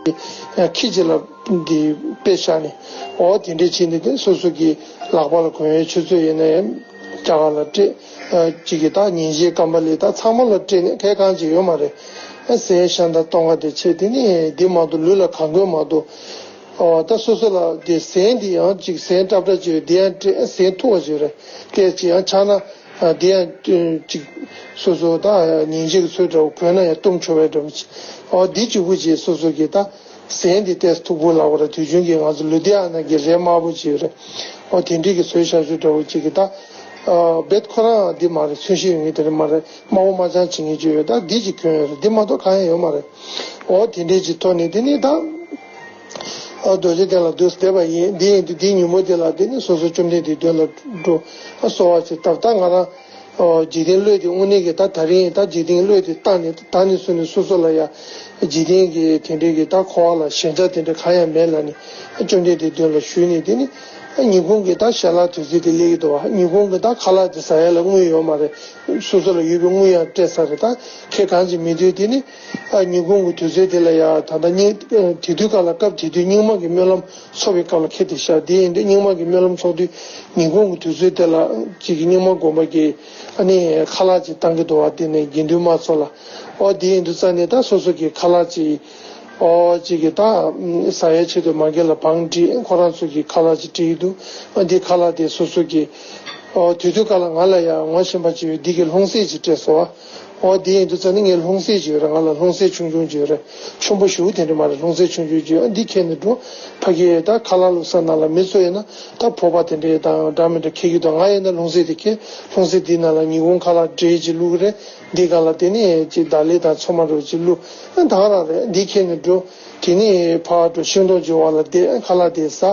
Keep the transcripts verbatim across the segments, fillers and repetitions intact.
ཁྱི་གཅིག་ལ་འདི་དཔེ་བཞག་ནས། འོ་དེ་འདྲས་བྱས་ནས་དེ་སོ་སོ་གི་ལག་པ་ལ་གོན་ཡའི་ཆུ་ཚོད་ཡིན་ན་ཡང་རྒྱ་གར་ལ་སྤྲད། གཅིག་གི་ད་ཉིན་བྱེད་སྐམ་པ་ལས་ད་ཚང་མ་ལ་སྤྲད་ནས་གང་ཡང་བྱེད་ཡོད་མ་རེད། ཟས་ཤ་དང་སྟོང་ཁ་དེ་བྱས། དེ་ནས་འདི་མ་གཏོགས་ལུས་ལ་གང་དགོས་མ་གཏོགས། ཨོ་ད་སོ་སོ་ལ་དེ་ཟན་འདི་ཡང་ཅིག་ཟན་སྲབ་སྲབ་ཅིག་ཡོད། འདི་ཡང་སྤྲད། ཟན་འཐུང་བ་ཅིག་རེད། སྐད་ཅིག་ཡང་ཆགས་ན། ཨ་འདི་ཡང་ཅིག་སོ་སོ་ད་ཉིན་བྱེད་ཀྱི་ཚོད་འདྲ་བོ་གོན་ན་ཡང་གཏུམ་ཆོག་པའི་འདྲ་བོ་ཅིག་ཨོ་འདི་གཅིག་པུ་ཅིག་སོ་སོ་གི་ད་ཟན་འདི་ཏོག་ཙམ་མཐུག་པོ་ལབ་དགོས་རེད། དུས་རྒྱུན་གྱི་ང་ཚོ་ལུས་རྟེན་ཨ་ན་གི་རས་དམར་པོ་ཅིག་ཡོད་རེད། ཨོ་དེ་འདྲས་ཀྱི་བཟོས་བཞག་ཆོག་འདྲ་བོ་ཅིག་གི་ད། ཨ་རྦད་ཁོ་རང་འདི་མ་རེད། མཚོན་བྱེད་ཡོད་མཁན་དེ་འདྲ་མ་རེད། དམར་པོ་དམར་རྐྱང་བྱེད་མཁན་ཅིག་ཡོད། ད་འདི་ཅིག་གོན་ཡོད་རེད། འདི་མ་གཏོགས་གང་ཡང་ཡོད་མ་རེད། ཨོ་དེ་འདྲས་ཅིག་ཐོག་ནས་དེ་ནས་ད། ཨ་རྡོ་རྗེ་གདན་ལ་འདུག་སེ་བསྡད་པ་ཡིན། འདི་ཡིན་དུས་འདིའི་ཉིན་མོ་དེ་ལ་དེ་ནི་སོ་སོ་བཅོམ་ལྡན་འདས་མདུན་ལ་འགྲོ། ཨ་གསོལ་བ་ཅིག་བཏབ། ད་ང་རང་ཨོ་འཇིག་རྟེན་བློས་དེ་དངོས་གནས་ཀྱི་ད་ད་རིང་ད་འཇིག་རྟེན་བློས་དེ་བཏང་ནས་ད་ནས་བཟུང་ནས་སོ་སོ་ལ་ཡ་འཇིག་རྟེན་གྱི་དེ་འདྲའི་གི་ད་འཁོར་བ་ལ་ཞེན་ཆགས་དེ་འདྲ་གང་ཡང་མེད་ལབ་ནས་བཅོམ་ལྡན་འདས་མདུན་ལ་ཞུས་ནས། དེ་ནི་ཨ་ཉིན་གུང་གི་ད་ཞལ་ལག་དུས་ཚོད་དེ་སླེབས་ཀྱི་འདུག་བ། ཉིན་གུང་གི་ད་ཁ་ལག་དེ་ཟ་ཡ་ལ་དངུལ་ཡོད་མ་རེད། སོ་སོ་ལ་ཡོད་པའི་དངུལ་ཡང་སྤྲད་ཚར་རེད། ད་ཁྱེད་གང་ཅི་མི་འདུག་དེ་ནི། ཨ་ཉིན་གུང་གི་དུས་ཚོད་དེ་ལ་ཡ་ད་ལྟ་སྙིང་དེ་དུས་སྐབས་ལ་སྐབས་དེ་དུས་སྙིགས་མ་གི་སྨོན་ལམ་འཚོགས་པའི་སྐབས་ལ་ཁེལ་ཏེ་ཤག་དེ་ཡིན་དུས་སྙིགས་མ་གི་སྨོན་ལམ་འཚོགས་དུས་ཉིན་གུང་གི་དུས་ཚོད་དེ་ལ་ཅིག་གི་སྙིགས་མ་དགོན་པ་གི་ཨ་ནི་ཁ་ལག་ཅིག་བཏང་གི་འདུག་བ། དེ་ནས་དགེ་འདུན་མ་ཚོ་ལ། ཨོ་དེ་ཡིན་དུས་ཙ་ནས་ད་སོ་སོ་གི་ཁ་ལག་ཅིག་ཨོ་ཅིག་གི་ད་ཟ་ཡའི་ཆེད་དུ་མ་གི་ལ་བང་སྒྲིག་ཁོ་རང་ཚོ་གི་ཁ་ལག་ཅིག་སྒྲིག་གི་འདུག་ཨ་འདི་ཁ་ལག་དེ་སོ་སོ་གི་ཨོ་དུས་དུས་སྐབས་ལ་ང་ལ་ཡ་ངོ་ཤེས་པ་ཅིག་ཡོད། འདི་གི་ལྷུང་བཟེད་ཅིག་སྤྲད་སོང་བ། ཨོ་དེ་ཡིན་དུས་ཙ་ནི་ངའི་ལྷུང་བཟེད་ཅིག་ཡོད་རེད། ང་ལ་ལྷུང་བཟེད་ཆུང་ཆུང་ཅིག་ཡོད་རེད། ཆེན་པོ་ཞེ་པོ་དེ་འདྲ་མ་རེད། ལྷུང་བཟེད་ཆུང་ཆུང་ཅིག་ཡོད། འདི་ཁྱེར་ནས་འགྲོ། ཕ་གི་ད་ཁ་ལག་བླུགས་ས་ནང་ལ་མི་ཚོ་ཡིན་ན་ད་ཕོར་པ་དེ་འདྲ་དང་འདྲ་མི་འདྲ་འཁྱེར་གྱི་འདུག་ང་ཡིན་ན་ལྷུང་བཟེད་དེ་འཁྱེར། ལྷུང་བཟེད་འདི་ནང་ལ་ཉིན་གུང་ཁ་ལག་འབྲས་ཅིག་བླུགས་རེད། འདི་སྒང་ལ་དེ་ནས་ཅིག་ད་ལི་དང་ཚོད་མ་འདྲ་བོ་ཅིག་བླུགས། ཨ་ད་ག་རང་རེད། འདི་ཁྱེར་ནས་འགྲོ། དེ་ནས་ཕར་འགྲོ། ཤིང་སྡོང་ཅིག་འོག་ལ་བསྡད། ཁ་ལག་དེ་ཟ།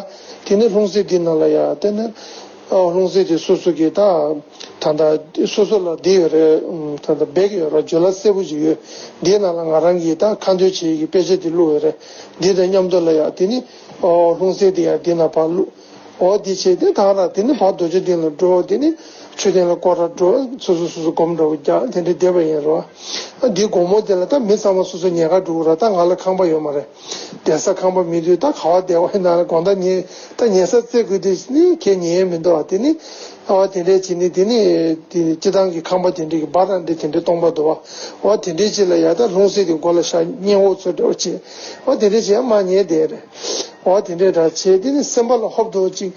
དེ་ནས་ལྷུང་བཟེད་འདི་ནང་ལ་ཡ་དེ་ནས། ཨ་ལྷུང་བཟེད་དེ་སོ་སོ་གི་ད་ད་ལྟ་སོ་སོ་ལ་འདི་ཡོད་རེད། ད་ལྟ་བེག་ཡོད་རེད། ཇོ་ལ་སེར་པོ་ཅིག་ཡོད། འདིའི་ནང་ལ་ང་རང་གི་ད་ཁ་འདོན་བྱེད་ཀྱི་དཔེ་ཆ་དེ་བླུགས་ཡོད་རེད། འདི་དང་མཉམ་དུ་ལ་ཡ་དེ་ནི་ཨོ་ལྷུང་བཟེད་དེ་ཡ་འདི་ནང་ཕར་བླུགས། ཨོ་དེ་བྱས་ཏེ་ད་ར་དེ་ནི་ཕར་རྡོ་རྗེ་གདན་ལ་འགྲོ། དེ་ནི་མཆོད་རྟེན་ལ་སྐོར་ར་འགྲོ། སོ་སོ་སོ་སོ་སྒོམ་འདྲ་བོ་རྒྱག་དེ་འདྲ་བསྡད་པ་ཡིན་རོ། ཨ་འདི་དགོང་མོ་དེ་ལ་ད་མི་ཚང་མ་སོ་སོ་ཉལ་ཁར་འགྲོ་གི་ར། ད་ང་ལ་ཁང་པ་ཡོད་མ་རེད། བསྡད་ས་ཁང་པ་མི་འདུག་ད་ག་བ་བསྡད་པ་ཡིན་ན་དགོང་དག་ཉལ། ད་ཉལ་ས་བཙལ་དགོས་དུས་ནི་ཁྱེད་ཉལ་ཡས་མི་འདུག་དེ་ནི་ཨ་དེ་འདྲས་བྱས་ནི་དེ་ནི་དེ་སྤྱི་བཏང་གི་ཁང་པ་དེ་འདྲས་ཀྱི་སྦ་ར་འདྲ་དེ་འདྲས་སྟོང་པ་འདུག་བ། ཨོ་དེ་འདྲས་ཅིག་ལ་ཡ་ད་ལྷུང་བཟེད་དེ་མགོ་ལ་བཞག་སྔས་མགོ་ཚོ་འདྲ་བོ་བྱས། ཨོ་དེ་འདྲས་བྱས་མར་ཉལ་བསྡད་རེད། ཨོ་དེ་འདྲས་འདྲ་བྱས་དེ་ནི་སེམས་པ་ལ་ཧོབ་ཏེ་ཅིག་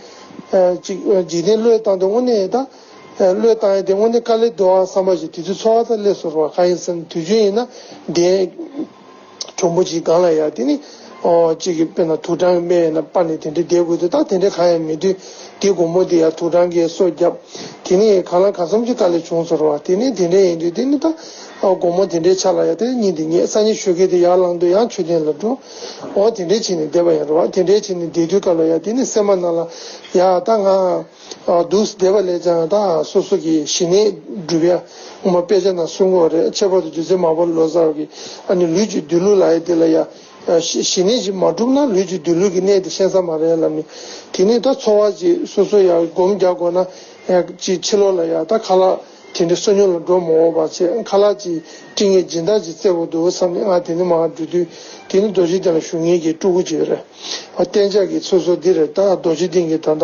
ཅིག་འཇིག་རྟེན་བློས་བཏང་དུས་དངོས་གནས་ད། བློས་བཏང་ཡས་དེ་དངོས་གནས་དཀའ་ལས་འདུག་ཨ་བསམ་པ་ཞིག་དེ་དུས་ཚོར་བ་ད་སླེབས་སོང་ར། གང་ཡིན་ཟེར་ན་དུས་རྒྱུན་ཡིན་ན་གདན་དྲོན་པོ་ཅིག་སྒང་ལ་ཡ་དེ་ནི་ཨོ་གཅིག་གི་དཔེར་ན་དུག་སྦྲང་གི་སྨན་ཡིན་ན་སྤར་ནས་དེ་འདྲའི་བསྡད་དགོས་དུས། ད་དེ་འདྲའི་གང་ཡང་མེད་དུས་དེ་དགོང་མོ་དེ་ཡ་དུག་སྦྲང་གིས་སོ་བརྒྱབ། དེ་ནི་གང་ལ་གང་འཚམ་གྱི་དཀའ་ལས་བྱུང་སོང་ར་བ། དེ་ནི་དེ་འདྲ་ཡིན་དུས་དེ་ནི་ད་ཨོ་དགོང་མོ་དེ་འདྲའི་ཆ་ལ་ཡ་དེ་ཉིན་དེ་ཉལ། སང་ཉིན་ཞོགས་ཀས་དེ་ཡར་ལངས་དུས་ཡང་མཆོད་རྟེན་ལ་འགྲོ། ཨོ་དེ་འདྲའི་བྱས་ནས་བསྡད་པ་ཡིན་ར་བ། དེ་འདྲའི་བྱས་ནས་བསྡད་དུས་སྐབས་ལ་ཡ་དེ་ནི་སེམས་པ་ནང་ལ་ཡ་ད་ང་། ཨ་འདུག་སེ་བསྡད་པ་ལས་ཀྱང་ད་སོ་སོ་གི་ཞི་གནས་སྒྲུབ་ཡ་སྔོན་མ་དཔེ་ཆ་ནང་གསུང་གི་ཡོད་རེད། ཁྱད་པར་དུ་རྗེ་བཙུན་མ་ཧྥ་ལོ་ཙཱ་བ་གིས་ཨ་ནི་ལུས་ཀྱི་སྡོད་ལུགས་ལབ་ཡ་དེ་ལ་ཡ་ཨ་ཞི་ཞི་གནས་ཅིག་མ་སྒྲུབ་ན་ལུས་ཀྱི་སྡོད་ལུགས་ཀྱི་གནས་དེ་ཤེས་ས་མ་རེད་ལབ་ནས། དེ་ནས་ད་འཚོ་བ་ཅིག་སོ་སོ་ཡ་སྒོམ་རྒྱག་དགོས་ན་ཡ་ཅིག་ཕྱི་ལོགས་ལ་ཡ་ད་ཁ་ལག་དེ་འདྲའི་བསོད་སྙོམས་ལ་འགྲོ་མ་འོང་བ་བྱས། ཁ་ལག་ཅིག་སྤྲད་མཁན་སྦྱིན་བདག་ཅིག་བཙལ་དགོས་འདུག་བསམ་ནས་ང་དེ་ནས་མར་འགྲོ་དུས་དེ་ནི་རྡོ་རྗེ་གདན་ལ་བཞུགས་མཁན་གྱི་སྤྲུལ་སྐུ་ཅིག་ཡོད་རེད། ཨ་གཏན་འཇགས་ཀྱི་ཚུལ་སོ་འདི་རེད། ད་རྡོ་རྗེ་གདན་གྱི་ད་ལྟ་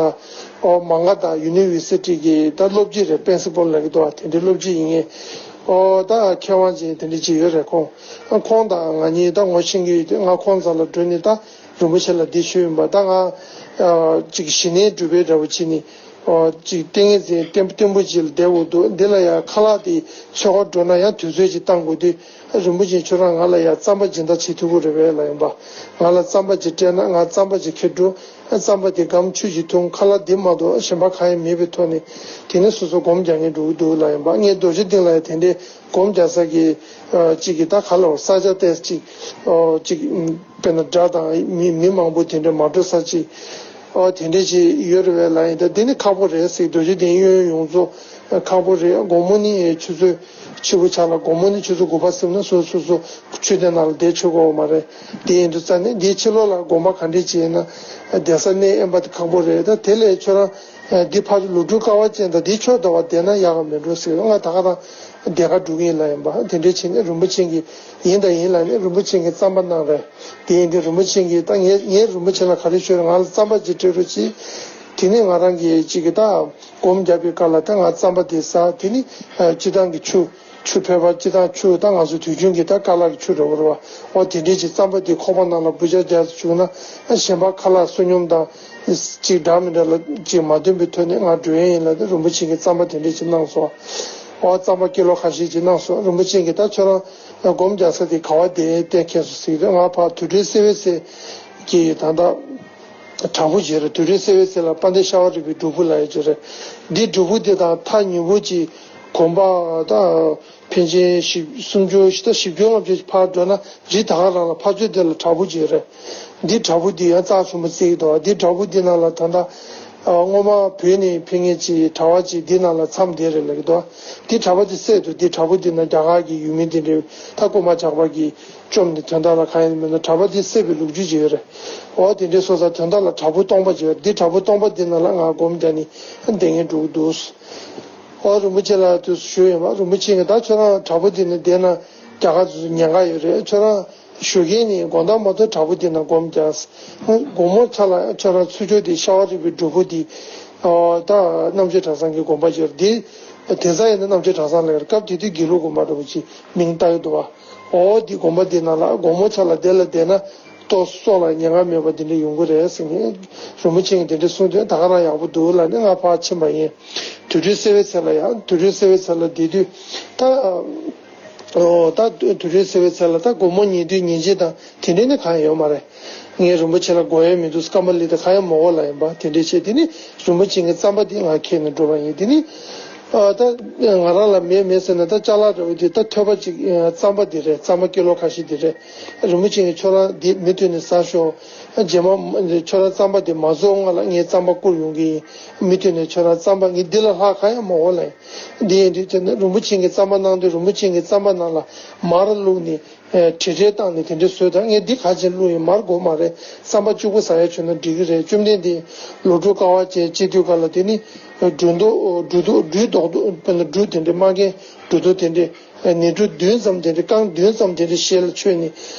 ཨོ་མ་འགའ་དང་ཡུ་ནི་ཝར་སི་ཊི་གི་ད་སློབ་སྤྱི་རེད། པིརིན་སི་པལ་ལབ་ཀྱི་འདུག་ཨ་དེ་འདྲའི་སློབ་སྤྱི་ཡིན་མཁན། ཨོ་ད་མཁས་དབང་ཅན་དེ་འདྲ་ཅིག་ཡོད་རེད་ཁོང་། ཨ་ཁོང་དང་ང་གཉིས་ད་ངོ་ཤེས་ཀྱི་ཡོད་དུས་ང་ཁོང་རྩ་ལ་འགྲོ་ནས་ད་རིན་པོ་ཆེ་ལ་འདི་ཞུས་ཡིན་པ། ད་ང་ཨ་ཅིག་ཞི་གནས་སྒྲུབ་པའི་འདྲ་བོ་བྱས་ནས་ཨོ་ཅིག་ཏིང་ངེ་འཛིན་བརྟན་བརྟན་པོ་ཅིག་ལ་བསྡད་དགོས་འདུག་འདི་ལ་ཡང་ཁ་ལག་དེ་ཚོད་དཔག་འགྲོ་ན་ཡང་དུས་ཚོད་ཅིག་བཏང་དགོས་དུས། རིན་པོ་ཆེ་ཁྱོད་རང་ང་ལ་ཡ་རྩམ་པ་སྦྱིན་བདག་བྱེད་ཐུབ་ཀྱི་རེད་པས་ལབ་ཡིན་པ། ང་ལ་རྩམ་པ་ཅིག་སྤྲད་ན་ང་རྩམ་པ་ཅིག་ཁྱེར་འགྲོ། རྩམ་པ་དེ་སྒམ་ཆུ་ཅིག་འཐུང་། ཁ་ལག་འདི་མ་གཏོགས་གཞན་པ་གང་ཡང་མེད་པའི་ཐོག་ནས་དེ་ནས་སོ་སོ་སྒོམ་རྒྱག་མཁན་འགྲོ་གི་འདུག་ལབ་ཡིན་པ། ངས་རྡོ་རྗེ་གདན་ལ་ཡ་དེ་འདྲའི་སྒོམ་རྒྱག་ས་གི་ཅིག་གི་ད་ག་ལ་བ་ས་ཆ་ཏོག་ཙམ་ཅིག་ཅིག་དཔེར་ན་དགྲ་དང་མི་མི་མང་པོ་དེ་འདྲ་མ་འགྲོ་ས་ཅིག་ཨོ་དེ་འདྲས་ཅིག་ཡོད་རེད་པས་ལབ་ཡིན། ད་དེ་ནི་ཁག་པོ་རེད་ཟེར། རྡོ་རྗེ་གདན་གཡས་གཡོན་ཡོངས་རྫོགས་ཁག་པོ་རེད། དགོང་མོ་ནི་ཆུ་ཚོད་ཕྱི་པོ་ཆ་ལ་དགོང་མོ་ནི་ཆུ་ཚོད་དགུ་པ་ཟིན་ན་སོ་སོ་སོ་མཆོད་རྟེན་ནང་ལ་བསྡད་ཆོག་གི་ཡོད་མ་རེད། དེ་ཡིན་དུས་ཙ་ནས་འདིའི་ཕྱི་ལོགས་ལ་དགོན་པ་ག་འདྲས་ཅིག་ཡིན་ན་བསྡད་ས་གནས་དབེན་པ་དེ་ཁག་པོ་རེད། ད་དེ་ལས་ཁྱོད་རང་ འདི་ཕར་ལོ་དྲུག་དཀའ་བ་ཅན་དང་འདི་ཆོས་འདྲ་བ་བསྡད་ན་ཡག་ག་མི་འགྲོ་ཟེར། ང་ད་ག་རང་སྡེ་ཁ་འགྲོ་གི་ཡིན་ལབ་ཡིན་པ། དེ་འདྲའི་བྱས་ནས་རིན་པོ་ཆེ་གིས་ཡིན་དང་ཡིན་ལབ་ནས་རིན་པོ་ཆེ་གིས་རྩམ་པ་གནང་རེད། དེ་ཡིན་དུས་རིན་པོ་ཆེ་གིས་ད་ངས་ངས་རིན་པོ་ཆེ་ལ་ག་རེ་ཞུས་རེད། ང་ལ་རྩམ་པ་ཅིག་སྤྲད་རོགས་གྱིས། དེ་ནས་ང་རང་གིས་ཅིག་གི་ད་སྒོམ་རྒྱག་པའི་སྐབས་ལ་ད་ང་རྩམ་པ་དེ་ཟ། དེ་ནི་སྤྱིར་བཏང་གི་ཆུ་ཆུ་ཕལ་པ་སྤྱིར་བཏང་ཆུ་ད་ང་ཚོ་དུས་རྒྱུན་གྱི་ད་ཀ་ལག་གི་ཆུ་འདྲ་བོ་རེད་བ། འོ་དེ་འདྲས་ཀྱི་རྩམ་པ་དེ་ཁོག་པ་ནང་ལ་འབུ་ཅག་རྒྱག་བཅུག་ན་གཞན་པ་ཁ་ལག་བསོད་སྙོམས་དང་ཅིག་འདྲ་མི་འདྲ་ལ་ཅིག་མ་འདོན་པའི་ཐོག་ནས་ང་འགྲོ་ཡས་ཡིན་ལབ་དུས་རིན་པོ་ཆེ་གིས་རྩམ་པ་དེ་འདྲས་ཅིག་གནང་སོང་། འོ་རྩམ་པ་ཀི་ལོ་ཁ་ཤས་ཅིག་གནང་སོང་། རིན་པོ་ཆེ་གིས་ད་ཁྱོད་རང་སྒོམ་རྒྱག་ས་དེ་ག་བ་དེ་གཏན་འཁེལ་སོང་ཟེར་གི་འདུག་ང་ཕར་དུར་ཁྲོད་སེ་བའི་ཚལ་གྱི་ད་ལྟ་བྲག་ཕུག་ཅིག་རེད། དུར་ཁྲོད་སེ་བའི་ཚལ་ལ་དཔལ་ལྡན་ཤ་བ་རི་པའི་སྒྲུབ་ཕུག་ལབ་ཡས་ཅིག་རེད། འདི་སྒྲུབ་ཕུག་འདི་དང་ཐག་ཉེ་པོ་ཅིག་གོམ་པ་ད་ཕལ་ཆེར་བཞི་སུམ་ཅུ་ད་བཞི་བཅུ་ལྔ་བཅུ་ཅིག་ཕར་འགྲོ་ན་རི་ད་ག་རང་ལ་ཕར་ཕྱོགས་དེ་ལ་བྲག་ཕུག་ཅིག་རེད། འདི་བྲག་ཕུག་འདི་ཡང་རྩ་ཆེན་པོ་བརྩི་གི་འདུག་འདི་བྲག་ཕུག་འདི་ནང་ལ་ད་ལྟ་སྔོན་མ་བོད་ནས་ཕེབས་མཁན་ཅིག་གྲྭ་པ་ཅིག་འདི་ནང་ལ་མཚམས་བསྡད་རེད་ལབ་ཀྱི་འདུག་འདི་གྲྭ་པ་འདི་བསད་འདུག་འདི་བྲག་ཕུག་འདི་ནང་རྒྱ་གར་གྱི་ཡུལ་མི་འདི་འདྲའི་ད་རྐུན་མ་ཇག་པ་གིས་བཅོམ་ནས་དོན་དག་ལ་གང་ཡང་མེད་ན་གྲྭ་པ་འདི་བསད་པའི་ལོ་རྒྱུས་ཅིག་ཡོད་རེད། འོ་དེ་འདྲའི་སོང་ཙང་དོན་དག་ལ་བྲག་ཕུག་སྟོང་པ་ཅིག་ཡོད་རེད། འདི་བྲག་ཕུག་སྟོང་པ་འདི་ནང་ལ་ང་སྒོམ་རྒྱག་ནས་བསྡད་མཁན་འགྲོ་གི་འདུག་འོ་རིན་པོ་ཆེ་ལ་དུས་སུ་ཞུས་ཡོད་པ། རིན་པོ་ཆེ་གིས་ད་ཁྱོད་རང་བྲག་ཕུག་འདི་ནས་བསྡད་ན་རྒྱ་གར་ཚོ་ཉེན་ཁ་ཡོད་རེད། ཁྱོད་རང་ཞོགས་ཀས་ནས་དགོང་དག་མ་གཏོགས་བྲག་ཕུག་འདི་ནང་སྒོམ་རྒྱག་དགོང་མོ་ཆ་ལ་ཁྱོད་རང་ཚུར་ཕྱོགས་དེ་ཤ་བ་རི་པའི་སྒྲུབ་ཕུག་དེ་ད་རྣམ་དཔྱོད་གྲྭ་ཚང་གི་དགོན་པ་ཅིག་ཡོད་རེད། དེ་དེང་སང་ཡིན་ན་རྣམ་དཔྱོད་གྲྭ་ཚང་ལབ་ཡོད་རེད། སྐབས་དེ་དུས་དགེ་ལུགས་དགོན་པ་འདྲ་པོ་ཅིག་མིང་བཏགས་ཡོད་འདུག་བ། འོ་དེ་དགོན་པ་དེ་ནང་ལ་དགོང་མོ་ཆ་ལ་དེ་ལ་བསྡད་ན་ཏོག་སོགས་ལ་ཉེན་ཁ་མེད་པ་དེ་འདྲ་ཡོང་གི་རེད་ཟེར་ནས་རིན་པོ་ཆེ་གིས་དེ་འདྲ་གསུངས་དུས་ད་ག་རང་ཡག་པོ་འདུག་ལབ་ནས་ང་ཕར་ཕྱིན་པ་ཡིན། དུར་ཁྲོད་སེ་བའི་ཚལ་ལ་ཡ། དུར་ཁྲོད་སེ་བའི་ཚལ་ལ་བསྡད་དུས་ད། ཨོ་ད་དུར་ཁྲོད་སེ་བའི་ཚལ་ལ་ད་སྒོར་མོ་ཉལ་དུས་ཉལ་ཆས་དང་དེ་འདྲས་ནི་གང་ཡང་ཡོད་མ་རེད། ངས་རིན་པོ་ཆེ་ལ་དགོས་ཡས་མི་འདུག་སྐར་མ་ལི་དང་གང་ཡང་མ་དགོས་ལབ་ཡིན་པ། དེ་འདྲས་བྱས་དེ་ནི་རིན་པོ་ཆེ་གི་རྩམ་པ་དེ་ང་ཁྱེར་ནས་འགྲོ་བ་ཡིན། དེ་ནི་ཨ་ད་ང་རང་ལ་མེད་མེད་ཟེར་ན་ད་ཅ་ལག་འདྲ་བོ་དེ་ད་ཐོད་པ་ཅིག་རྩམ་པ་དེ་རེད། རྩམ་པ་ཀི་ལོ་ཁ་ཤས་དེ་རེད། རིན་པོ་ཆེ་གིས་ཁྱོད་རང་འདི་མུ་མཐུད་ནས་ཟ་ཤོག་རྗེས་མ་ཁྱོད་རང་རྩམ་པ་དེ་མ་རྫོགས་སྔོན་ལ་ངས་རྩམ་པ་བསྐུར་ཡོང་གི་ཡིན། མུ་མཐུད་ནས་ཁྱོད་རང་རྩམ་པ་ངས་འདི་ལས་ལྷག་གང་ཡང་མ་དགོས་ལབ་ཡིན། འདི་ཡིན་དུས་དེ་ནི་རིན་པོ་ཆེ་གིས་རྩམ་པ་གནང་དུས་རིན་པོ་ཆེ་གིས་རྩམ་པ་ནང་ལ་མར་བླུགས་ནས་ཨེ་བྲེལ་བྲེལ་བཏང་ནས་དེ་འདྲ་བཟོས། ད་ངས་འདི་ག་ཅིག་བླུགས་ཡིན། མར་དགོས་མ་རེད། རྩམ་པ་གཅིག་པུ་ཟ་ཡ་བྱུང་ན་འགྲིག་གི་རེད། བཅོམ་ལྡན་འདས་ལོ་དྲུག་དཀའ་བ་སྤྱད་བྱེད་དུས་སྐབས་ལ་དེ་ནི་སྦྲུལ་མདོག་སྦྲུལ་མདོག་སྦྲུལ་མདོག་དཔེར་ན་སྦྲུལ་དེ་འདྲ་རྨ་རྒྱན་སྦྲུལ་མདོག་དེ་འདྲ། ནས་འབྲུ་བདུན་ཙམ་དེ་འདྲ་རྐང་བདུན་ཙམ་དེ་འདྲ་ཞལ་ལ་མཆོད་ནས་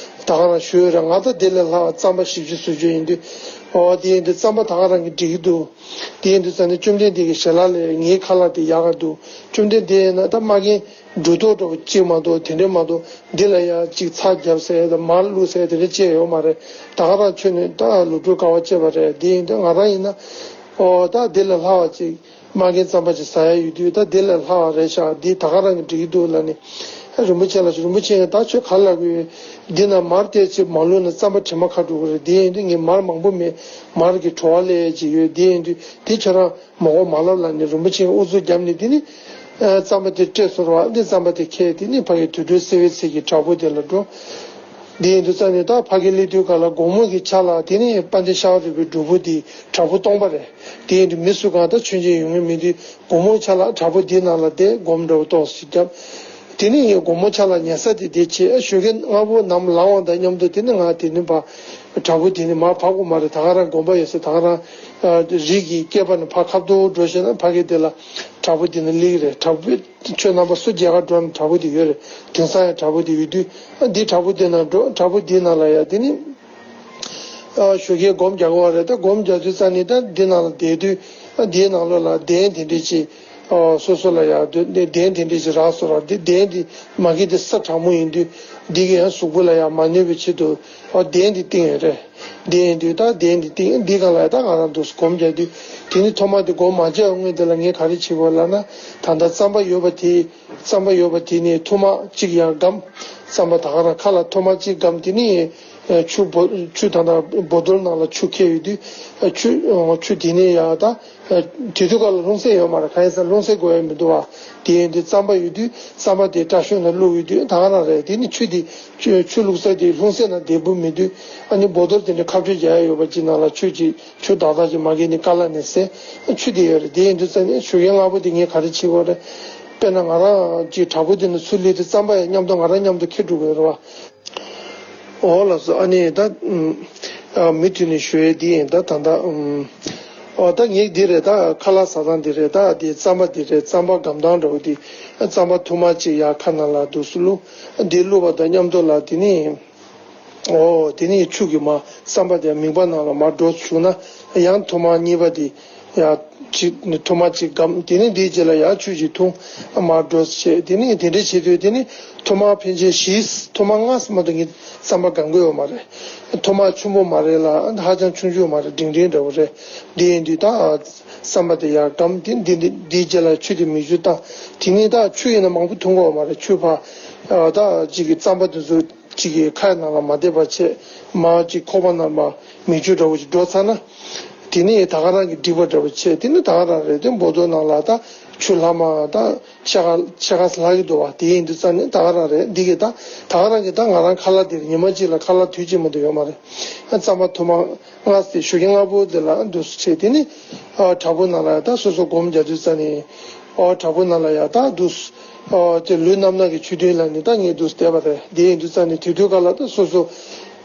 ད་ག་རང་ཞུས་རེད། ང་ད་དེ་ལས་ལྷག་པ་རྩམ་པ་བཞི་བཅུ་ཟེར་རྒྱུ་ཡིན་དུས། ཨོ་དེ་ཡིན་དུས་རྩམ་པ་ད་ག་རང་གིས་འགྲིག་གི་འདུག་དེ་ཡིན་དུས་ཙང་ནས་བཅོམ་ལྡན་འདས་ཀྱི་ཞལ་ལག་ལས་ངའི་ཁ་ལག་དེ་ཡག་ག་འདུག་བཅོམ་ལྡན་འདས་ཡིན་ན་ད་མ་རྒན་འབྲུ་ཏོག་འདྲ་བོ་གཅིག་མ་གཏོགས་དེ་འདྲ་མ་གཏོགས་འདི་ལ་ཡང་གཅིག་ཚྭ་བརྒྱབ་ཟེར་ཡ་དང་མར་བླུགས་ཟེར་ཡ་དེ་འདྲ་བཅས་ཡོད་མ་རེད། ད་ག་རང་མཆོད་ནས་ད་ལོ་དྲུག་དཀའ་བ་སྤྱད་པ་རེད། དེ་ཡིན་དུས་ང་རང་ཡིན་ན་ཨོ་ད་དེ་ལས་ལྷག་པ་ཅིག་མ་རྒན་རྩམ་པ་ཅིག་ཟ་ཡ་ཡོད་དུས་ད་དེ་ལས་ལྷག་པ་རེད་ཤག་འདི་ད་ག་རང་གིས་འགྲིག་གི་འདུག་ལབ་ནས། རིན་པོ་ཆེ་ལ་ཞུ། རིན་པོ་ཆེ་ཡང་ད་ཁྱོད་ག་ལ་གི་འདི་ན་མར་ཏོག་ཙམ་མ་བླུགས་ན་རྩམ་པ་དྲི་མ་ཁ་འགྲོ་གི་རེད། འདི་ཡིན་དུས་ངས་མར་མང་པོ་མེད། མར་གྱི་བྲོ་བ་སླེབས་ཡ་ཅིག་ཡོད། འདི་ཡིན་དུས་དེ་ཁྱོད་རང་མ་དགོས་མ་ལབ་ལབ་ནས་རིན་པོ་ཆེ་ཨུ་ཚུགས་བརྒྱབ་ནས་དེ་ནི་རྩམ་པ་དེ་སྤྲད་སོང་བ། འདི་རྩམ་པ་དེ་ཁྱེར་དེ་ནི་ཕ་གི་དུར་ཁྲོད་སེ་བའི་ཚལ་གྱི་བྲག་ཕུག་དེ་ལ་འགྲོ། དེ་ཡིན་དུས་ཙང་ནས་ད་ཕ་གི་སླེབས་དུས་སྐབས་ལ་དགོང་མོ་གི་ཆ་ལ་དེ་ནི་དཔལ་ལྡན་ཤ་བ་རི་པའི་སྒྲུབ་ཕུག་དེ་བྲག་ཕུག་སྟོང་པ་རེད། དེ་ཡིན་དུས་མི་སུ་གང་ད་མཆོད་མཇལ་ཡོང་མཁན་མེད་དུས་དགོང་མོ་ཆ་ལ་བྲག་ཕུག་དེའི་ནང་ལ་བསྡད་སྒོམ་འདྲ་བོ་ཏོག་ཙམ་བརྒྱབ། དེ་ནས་ངས་དགོང་མོ་ཆ་ལ་ཉལ་ས་དེ་དེ་བྱས། ཞོགས་ཀས་སྔ་པོ་ནམ་ལངས་པ་དང་མཉམ་དུ་དེ་ནས་ང་དེ་ནས་ཕར་བྲག་ཕུག་དེ་ནས་མར་བབས་དགོས་མ་རེད། ད་ག་རང་དགོན་པ་ཡོད་ས། ད་ག་རང་རི་གི་སྐེད་པ་ནས་ཕར་ཁ་ཐོར་འགྲོ་ཤེས་ན་ཕ་གི་དེ་ལ་བྲག་ཕུག་དེ་ནས་སླེབས་ཀྱི་རེད། བྲག་ཕུག་ཁྱོད་རྣམ་པ་སུ་མཇལ་ག་འགྲོ་ན་བྲག་ཕུག་དེ་ཡོད་རེད། དེང་སང་ཡང་བྲག་ཕུག་དེ་ཡོད་དུས་འདི་བྲག་ཕུག་དེ་ནང་འགྲོ། བྲག་ཕུག་དེའི་ནང་ལ་ཡ་དེ་ནི་ཨ་ཞོགས་ཀས་སྒོམ་རྒྱག་དགོས་པ་རེད། ད་སྒོམ་རྒྱག་དུས་ཙང་ནི་ད་འདི་ནང་ལ་བསྡད་དུས་ཨ་འདིའི་ནང་ལོགས་ལ་གདན་དེ་འདྲས་ཅིག་ཨ་སོ་སོ་ལ་ཡ་གདན་དེ་འདྲས་ཅིག་རག་སོང་ར། འདི་གདན་འདི་མ་གི་འདི་ས་དྲང་མོ་ཡིན་དུས་འདི་གི་ཡང་གཟུགས་པོ་ལ་ཡ་མ་གནོད་པའི་ཆེད་དུ་ཨ་གདན་འདི་བཏིང་ཡོད་རེད། འདི་ཡིན་དུས་ད་གདན་འདི་བཏིང་འདི་སྒང་ལ་ཡ་ད་ང་རང་འདུག་སྒོམ་རྒྱག་དུས་དེ་ནི་ཐོག་མ་འདི་སྒོམ་མ་རྒྱག་སྔོན་དེ་ལ་ངས་ག་རེ་བྱེད་དགོས་ལབ་ན། ད་ལྟ་རྩམ་པ་ཡོད་པ་དེ་རྩམ་པ་ཡོད་པ་དེ་ནས་ཐུར་མ་གཅིག་ཡར་སྒམ། རྩམ་པ་ད་ག་རང་ཁ་ལ་ཐུར་མ་གཅིག་སྒམ། དེ་ནས་ཆུ་བོ་ཆུ་ད་ལྟ་བོ་དོལ་ནང་ལ་ཆུ་ཁྱེར་ཡོད་དུས་ཆུ་ཆུ་དེ་ནས་ཡར་ད་དེ་དུས་སྐབས་ལ་ལྷུང་བཟེད་ཡོད་མ་རེད། གང་ཡིན་ཟེར་ན་ལྷུང་བཟེད་དགོས་ཡ་མི་འདུག་བ། དེ་ཡིན་དུས་རྩམ་པ་ཡོད་དུས་རྩམ་པ་དེ་སྐྲ་ཤོད་ནང་བླུགས་ཡོད་དུས་ད་ག་རང་རེད། དེ་ནས་ཆུ་དེ་ཆུ་ཆུ་བླུགས་ས་དེ་ལྷུང་བཟེད་ནང་བདེ་པོ་མེད་དུས་ཨ་ནི་བོ་དོལ་དེ་འདྲ་ཁ་བཅོས་རྒྱག་ཡ་ཡོད་པ་ཅིག་ནང་ལ་ཆུ་ཅིག་ཆུ་དག་དག་ཅིག་མ་གི་ནི་ཀ་ལ་ནས་ཟེར་ཆུ་དེ་ཡོད་རེད། དེ་ཡིན་དུས་ཙང་ནས་ཆུ་ཡན་ལྔ་པོ་དེ་ངས་ག་རེ་བྱེད་དགོས་རེད། དཔེར་ན་ང་རང་ཅིག་བྲག་ཕུག་དེ་ནས་ཚུར་སླེབས་དུས་རྩམ་པ་ཡང་མཉམ་དུ་ང་རང་མཉམ་དུ་ཁྱེར་འགྲོ་དགོས་རེད་བ། འོ་ལགས་སོ། ཨ་ནི་ད་ཨ་མུ་མཐུད་ནས་ཞུ་ཡས་འདི་ཡིན། ད་ད་ད་ཨུམ་ ཨོ་ད་ངས་འདི་རེད། ད་ཁ་ལག་ཟ་སྟངས་འདི་རེད། ད་འདི་རྩམ་པ་འདི་རེད། རྩམ་པ་སྒམ་ཐང་འདྲ་བོ་འདི་རྩམ་པ་ཐུར་མ་གཅིག་ཡར་ཁ་ནང་ལ་འདུག་སེ་བླུགས། འདི་བླུགས་པ་དང་མཉམ་དུ་ལ་དེ་ནི། ཨོ་དེ་ནི་ཆུ་གི་མར་རྩམ་པ་དེ་མིད་པ་ནང་ལ་མར་འགྲོ་བཅུག་ན། ཡང་ཐུར་མ་གཉིས་པ་དེ་ཡར་གཅིག་ཐུར་མ་གཅིག་སྒམ། དེ་ནི་དེའི་རྗེས་ལ་ཡར་ཆུ་གཅིག་འཐུང་། མར་འགྲོ་བྱས། དེ་ནི་དེ་འདྲ་བྱེད་དུས་དེ་ནི་ཐུར་མ་ཕལ་ཆེར་བཞི། ཐུར་མ་ལྔ་ཙམ་མ་གཏོགས་ངས་རྩམ་པ་སྒམ་གྱི་ཡོད་མ་རེད། ཐུར་མ་ཆུང་པོ་མ་རེད་ལ། ཧ་ཅང་ཆུང་ཆུང་མ་རེད། འབྲིང་འབྲིང་འདྲ་བོ་རེད། དེ་ཡིན་དུས་ད་རྩམ་པ་དེ་ཡར་སྒམ། དེ་འདི་འདི་འདིའི་རྗེས་ལ་ཆུ་དེ་མིག་ཆུ་བཏང་། དེ་ནི་ད་ཆུ་ཡིན་ན་མང་པོ་འཐུང་དགོས་མ་རེད། ཆུ་ཕར་ད་གཅིག་གི་རྩམ་པ་དེ་ཚོ་གཅིག་གི་ཁ་ནང་ལ་མ་བསྡད་པ་བྱས། མར་གཅིག་ཁོག་པ་ནང་མར་མིག་ཆུ་འདྲ་བོ་ཞིག་འགྲོ་ཚར་ན། དེ་ནི་ད་ག་རང་གི་འགྲིག་པ་འདྲ་བོ་བྱས། དེ་ནི་ད་ག་རང་རེད། དེ་འབོ་ཏོ་ནང་ལ་ད་ཆུ་ལྷག་མ་ད་ཕྱེད་ཀ་ཕྱེད་ཀ་ལྷག་གི་འདུག་བ། དེ་ཡིན་དུས་ཙང་ནི་ད་ག་རང་རེད། འདི་གི་ད་ད་ག་རང་གི་ད་ང་རང་ཁ་ལག་འདིར་ཉི་མ་གཅིག་ལ་ཁ་ལག་དུས་གཅིག་མ་གཏོགས་ཡོད་མ་རེད། རྩམ་པ་ཐུར་མ་ལྔ་སྟེ་ཞོགས་ཀས་སྔ་པོ་དེ་ལ་འདུག་སེ་བྱས། དེ་ནི་ཨ་བྲག་ཕུག་ནང་ལ་ཡ་ད་སོ་སོ་སྒོམ་རྒྱག་དུས་ཙང་ནི། ཨོ་བྲག་ཕུག་ནང་ལ་ཡ་ད་འདུག་སེ་ཨོ་དེ་ལུས་རྣམ་སྣང་གི་ཆོས་ཐུན་ལ་ནི་ད་ངས་འདུག་སེ་བསྡད་པ་རེད། དེ་ཡིན་དུས་ཙང་ནི་དེ་དུས་སྐབས་ལ་ད་སོ་སོ་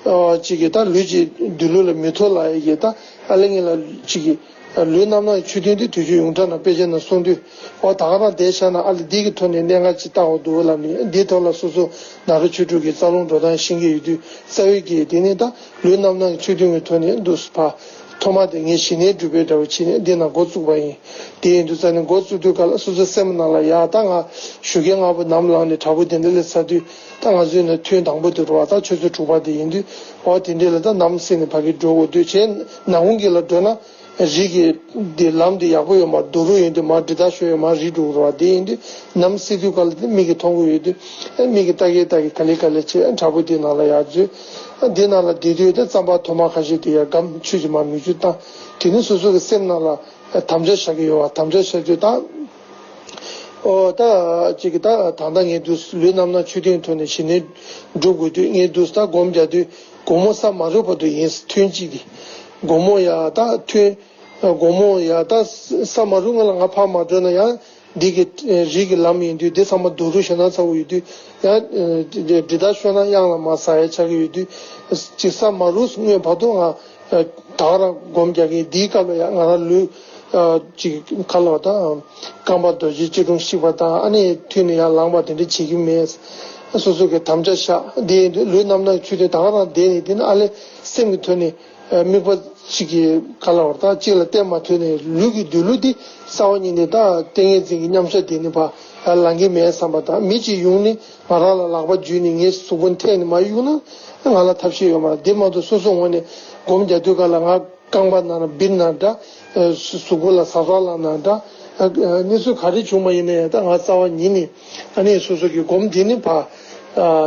ཨོ་གཅིག་གིས་ད་ལུས་ཀྱི་སྡོད་ལུགས་ལ་མི་ཐོགས་ལ་ཡ་གི་ད་ཨ་ལེ་ངེད་ལ་གཅིག་གིས་ལུས་རྣམ་སྣང་གི་ཆོས་ཐུན་དེ་དུས་ཆེན་ཡོངས་གྲགས་ནང་དཔེ་ཆ་ནང་གསུངས་དུས། ཨོ་ད་ག་རང་བསྡད་བཞག་ན་ཨ་ལེ་འདི་གི་ཐོག་ནས་གནད་འགག་ཅིག་བལྟ་དགོས་འདུག་ལབ་ནས། འདིའི་ཐོག་ལ་སོ་སོ་ནཱ་རོ་ཆོས་དྲུག་གི་རྩ་རླུང་འགྲོ་སྟངས་ཤེས་ཀྱི་ཡོད་དུས། རྩ་བའི་གི་དེ་ནི་ད་ལུས་རྣམ་སྣང་གི་ཆོས་ཐུན་གྱི་ཐོག་ནས་འདུག་སེ་ཕར་ཐོག་མ་དེ་ངས་ཞི་གནས་སྒྲུབ་པའི་འདྲ་བོ་བྱས་ནས་འདི་ནང་འགོ་བཙུགས་པ་ཡིན། དེ་ཡིན་དུས་ཙང་ནས་འགོ་བཙུགས་དུས་སྐབས་ལ་སོ་སོའི་སེམས་ནང་ལ་ཡ་ད་ང་ཞོགས་ཀས་སྔ་པོ་ནམ་ལངས་ནས་བྲག་ཕུག་དེ་འདྲ་སླེབས་ཚར་དུས། ད་ང་ཚོའི་ནང་ཐུན་དང་པོ་དེ་རེད་བ། ད་ཆུ་ཚོད་དྲུག་པ་དེ་ཡིན་དུས། ཨོ་དེ་འདྲ་ལ་ད་ནམ་སྲིད་ནས་ཕ་གི་འགྲོ་དགོས་དུས་བྱས། ནམ་གུང་གི་ལ་འགྲོ་ན། རི་གི་འདི་ལམ་འདི་ཡག་པོ་ཡོད་མ་རེད། རྡོ་རུག་ཡིན་དུས་མར་འདྲེད་བརྡར་ཤོར་ཡོད་མ་རེད། རི་འགྲོ་དགོས་རེད་བ། དེ་ཡིན་དུས་ནམ་སྲིད་དུས་སྐབས་ལ་དེ་མིག་གིས་མཐོང་གི་ཡོད་དུས། ཨ་མིག་གིས་ལྟ་གིན་ལྟ་གིན་ག་ལེ་ག་ལེ་བྱས། ཨ་བྲག་ཕུག་དེ་ནང་ལ་ཡར་འཛུལ། ཨ་དེ་ནང་ལ་བསྡད་དུས་ད་རྩམ་པ་ཐུར་མ་ཁ་ཤས་དེ་ཡར་སྒམ། ཆུ་གཅིག་མར་མིག་ཆུ་བཏང་། དེ་ནི་སོ་སོ་གི་སེམས་ནང་ལ་དམ་བཅའ་བཞག་གི་ཡོད་བ། དམ་བཅའ་བཞག་དུས་ད། ཨོ་ད་གཅིག་གིས་ད་ད་ལྟ་ངས་འདུག་སེ་ལུས་རྣམ་སྣང་ཆོས་ཐུན་ཐོག་ནས་ཞི་གནས་སྒྲུབ་དགོས་དུས། ངས་འདུག་སེ་ད་སྒོམ་རྒྱག་དུས་དགོང་མོ་ས་མ་རུབ་བར་དུ་ཡིན། ཐུན་གཅིག་དེ། དགོང་མོ་ཡ་ད་ཐུན། དགོང་མོ་ཡ་ད་ས་མ་རུབ་སྔོན་ལ་ང་ཕར་མ་འགྲོ་ན་ཡང་འདི་གི་རི་གི་ལམ་ཡིན་དུས། འདི་ཚང་མ་རྡོ་རུག་ཞེད་སྣང་ཚ་པོ་ཡོད་དུས། ཡང་འདྲེད་བརྡར་ཤོར་ན་གཡང་ལ་མར་ཟག་ཡ་ཆགས་ཀྱི་ཡོད་དུས། གཅིག་ས་མ་རུབ་སྔོན་བར་དུ་ང་ད་ག་རང་སྒོམ་རྒྱག་གིན། འདིའི་སྐབས་ལ་ཡང་ང་རང་ལུས་གཅིག་ཁ་ལོ་དང་རྐང་པ་རྡོ་རྗེ་སྐྱིལ་ཀྲུང་བཤིག་པ་དང་། ཨ་ནི་ཐུན་ནས་ཡར་ལངས་པ་དེ་འདྲ་བྱེད་ཀྱི་མེད། སོ་སོ་གི་དམ་བཅའ་བཞག། འདི་ཡིན་དུས་ལུས་རྣམ་སྣང་ཆོས་ཐུན་ད་ག་རང་བསྡད་ནས། དེ་ནི་ཨ་ལེ་སེམས་ཀྱི་ཐོག་ནས་དམིགས་པ་གཅིག་གི་ཁ་ལོ་དང་གཅིག་ལ་གཏད་མ་ཐུབ་ནས། ལུས་ཀྱི་སྡོད་ལུགས་འདི་རྩ་བ་ཉིད་ནས་ད་ཏིང་ངེ་འཛིན་གྱི་མཉམ་བཞག་དེ་ནི་ཕར་ལངས་ཀྱི་མེད་བསམ་པ་དང་། མི་གཅིག་ཡོང་ནས་ང་རང་ལ་ལག་པ་འཇུས་ནས་ངའི་གཟུགས་པོ་འཐེན་ནས་མར་གཡུགས་ན་ང་ལ་ཐབས་ཤེས་ཡོད་མ་རེད། དེ་མ་གཏོགས་སོ་སོ་ངོས་ནས་སྒོམ་རྒྱག་དུས་སྐབས་ལ་ང་རྐང་པ་ན་ན་འབིར་ན་འདྲ། གཟུགས་པོ་ལ་ཟ་ཟ་ལངས་ན་འདྲ། གནས་ཚུལ་ག་རེ་བྱུང་བ་ཡིན་ན་ཡང་ད་ང་རྩ་བ་ཉིད་ནས་ཨ་ནི་སོ་སོ་གི་སྒོམ་དེ་ནི་ཕར་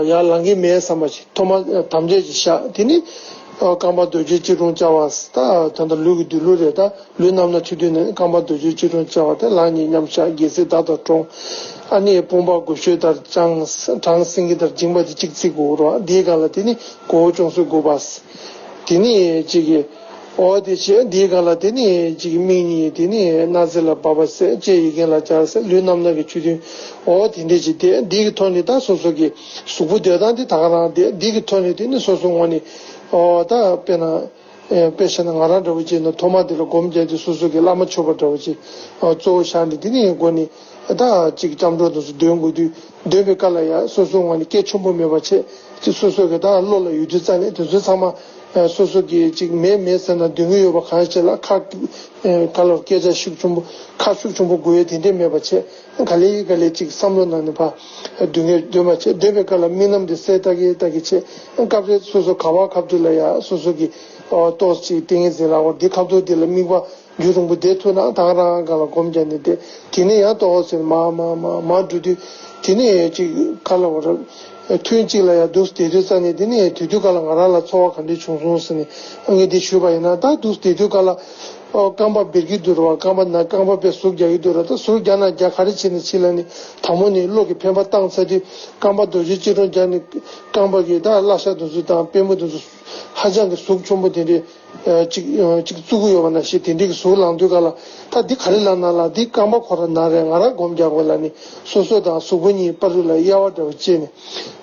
ཡར་ལངས་ཀྱི་མེད་བསམ་པ་ཞིག་ཐོག་མ་དམ་བཅའ་ཅིག་བཞག། དེ་ནི་རྐང་པ་རྡོ་རྗེ་སྐྱིལ་ཀྲུང་བཅའ་བ། ད་ད་ལྟ་ལུས་ཀྱི་སྡོད་ལུགས་རེད། ད་ལུས་རྣམ་སྣང་ཆོས་ཐུན་ནི་རྐང་པ་རྡོ་རྗེ་སྐྱིལ་ཀྲུང་བཅའ་བ་དེ། ལག་གཉིས་མཉམ་བཞག། རྒྱལ་སྲིད་མདའ་དང་འཁྲུངས། ཨ་ནི་དཔུང་པ་མགོ་ཤོད་ལྟར་བརྐྱངས། བྲང་སེང་གེ་ལྟར་བཅིངས་པ་དེ་གཅིག་བརྩིགས་དགོས་རེད་བ། འདིའི་སྒང་ལ་དེ་ནི་མགོ་བོ་ཅུང་ཟད་སྒུར་བ། དེ་ནི་གཅིག་གིས། ཨོ་དེ་བྱས། འདིའི་སྒང་ལ་དེ་ནི་གཅིག་གིས་མིག་གཉིས་དེ་ནི་སྣ་རྩེ་ལ་བབས་པ་ཟེར། ལྕེ་ཡ་རྐན་ལ་སྦྱར་ཟེར། ལུས་རྣམ་སྣང་གི་ཆོས་ཐུན། ཨོ་དེ་འདྲས་ཅིག་བསྡད། འདི་གི་ཐོག་ནས་ད་སོ་སོ་གི་གཟུགས་པོ་སྡོད་སྟངས་དེ་ད་ག་རང་བསྡད། འདི་གི་ཐོག་ནས་དེ་ནི་སོ་སོ་ངོས་ནས་ཨོ་ད་དཔེར་ན། ཨེ་དཔེ་བཤད་ན་ང་རང་འདྲ་བོ་བྱས་ན་ཐོག་མ་དེ་ལ་སྒོམ་རྒྱག་དུས་སོ་སོ་གི་བླ་མ་མཆོད་པ་འདྲ་བོ་ཅིག་ཨ་གཙོ་བོ་བཞག་ནས། དེ་ནས་མགོ་ནས་ད་ཅིག་སྐྱབས་འགྲོ་དེ་ཚོ་འདོན་དགོས་དུས། འདོན་པའི་སྐབས་ལ་ཡང་སོ་སོ་ངོས་ནས་སྐད་ཆེན་པོ་མེད་པ་བྱས། ཅིག་སོ་སོ་གི་ད་བློ་ལ་ཡོད་དུས་ཙང་ནས་དེ་ཚོ་ཚང་མ་ཨ་སོ་སོ་གི་ཅིག་མེད་མེད་ཟེར་ན་འདོན་གི་ཡོད་པ་གང་ཡང་བྱས་ལ། ཁ་ཨ་ཁ་ལ་སྐད་ཆ་ཤུགས་ཆེན་པོ། ཁ་ཤུགས་ཆེན་པོ་དགོས་ཡ་དེ་འདྲས་མེད་པ་བྱས། ག་ལེ་ག་ལེ་ཅིག་བསམ་བློ་ནང་ནས་ཕར་འདོན་གི་འདོན་པ་བྱས། འདོན་པའི་སྐབས་ལ་དམིགས་རྣམ་དེ་གསལ་ལྟ་གི་ལྟ་གི་བྱས། སྐབས་རེ་སོ་སོ་ག་བ་ཁ་ཐུག་ལ་ཡ་སོ་སོ་གི་ཨོ་ཏོག་ཅིག་ཏིང་ངེ་འཛིན་ལ་འོ་འདི་ཁ་ཐུག་འདི་ལ་དམིགས་པ་རྒྱུན་རིང་པོ་བསྡད་ཐུབ་ན་ད་ག་རང་སྒང་ལ་སྒོམ་རྒྱག་ནས་བསྡད། དེ་ནས་ཡང་ཏོག་ཙམ་མར་མར་མར་མར་འགྲོ་དུས། དེ་ནས་ཅིག་ག་ལ་འོ་ར་ཐུན་གཅིག་ལ་ཡ་འདུག་སེ་བསྡད་དུས་ཙང་ནས། དེ་ནས་དེ་དུས་སྐབས་ལ་ང་རང་ལ་ཚོར་བ་ག་འདྲས་བྱུང་སོང་ཟེར་ནས་ངས་འདི་ཞུས་པ་ཡིན་ན། ད་འདུག་སེ་བསྡད་དུས་སྐབས་ལ། ཨོ་རྐང་པ་འབིར་གྱི་འདུག་ར་བ། རྐང་པ་ན་རྐང་པ་དཔེ་ཟུག་རྒྱག་གི་འདུག་ར། ད་ཟུག་རྒྱག་ན་རྒྱག་ག་རེ་བྱས་ནས་ཕྱིན་ལ་ནི་དང་པོ་ནས་བློ་གི་འཕེན་པ་བཏང་ཚར་དུས། རྐང་པ་རྡོ་རྗེ་སྐྱིལ་ཀྲུང་རྒྱག་ནས་རྐང་པ་གི་ད་བརླ་ཤ་དེ་ཚོ་དང་པུས་མོ་དེ་ཚོ་ཧ་ཅང་གི་ཟུག་ཆེན་པོ་དེ་འདྲས་ཨ་ཅིག་ཨ་ཅིག་བཙུགས་ཀྱི་ཡོད་པ་ནང་བཞིན་དེ་འདྲས་ཀྱི་ཟུག་ལངས་དུས་སྐབས་ལ། ད་འདི་ག་རེ་ལབ་ན་ལ། འདི་རྐང་པ་ཁོ་ར་ན་རེད། ང་རང་སྒོམ་རྒྱག་དགོས་ལབ་ནས་སོ་སོ་དང་གཟུགས་པོ་གཉིས་བར་དུ་ལ་དབྱེ་བ་འདྲ་བོ་བྱས་ནས།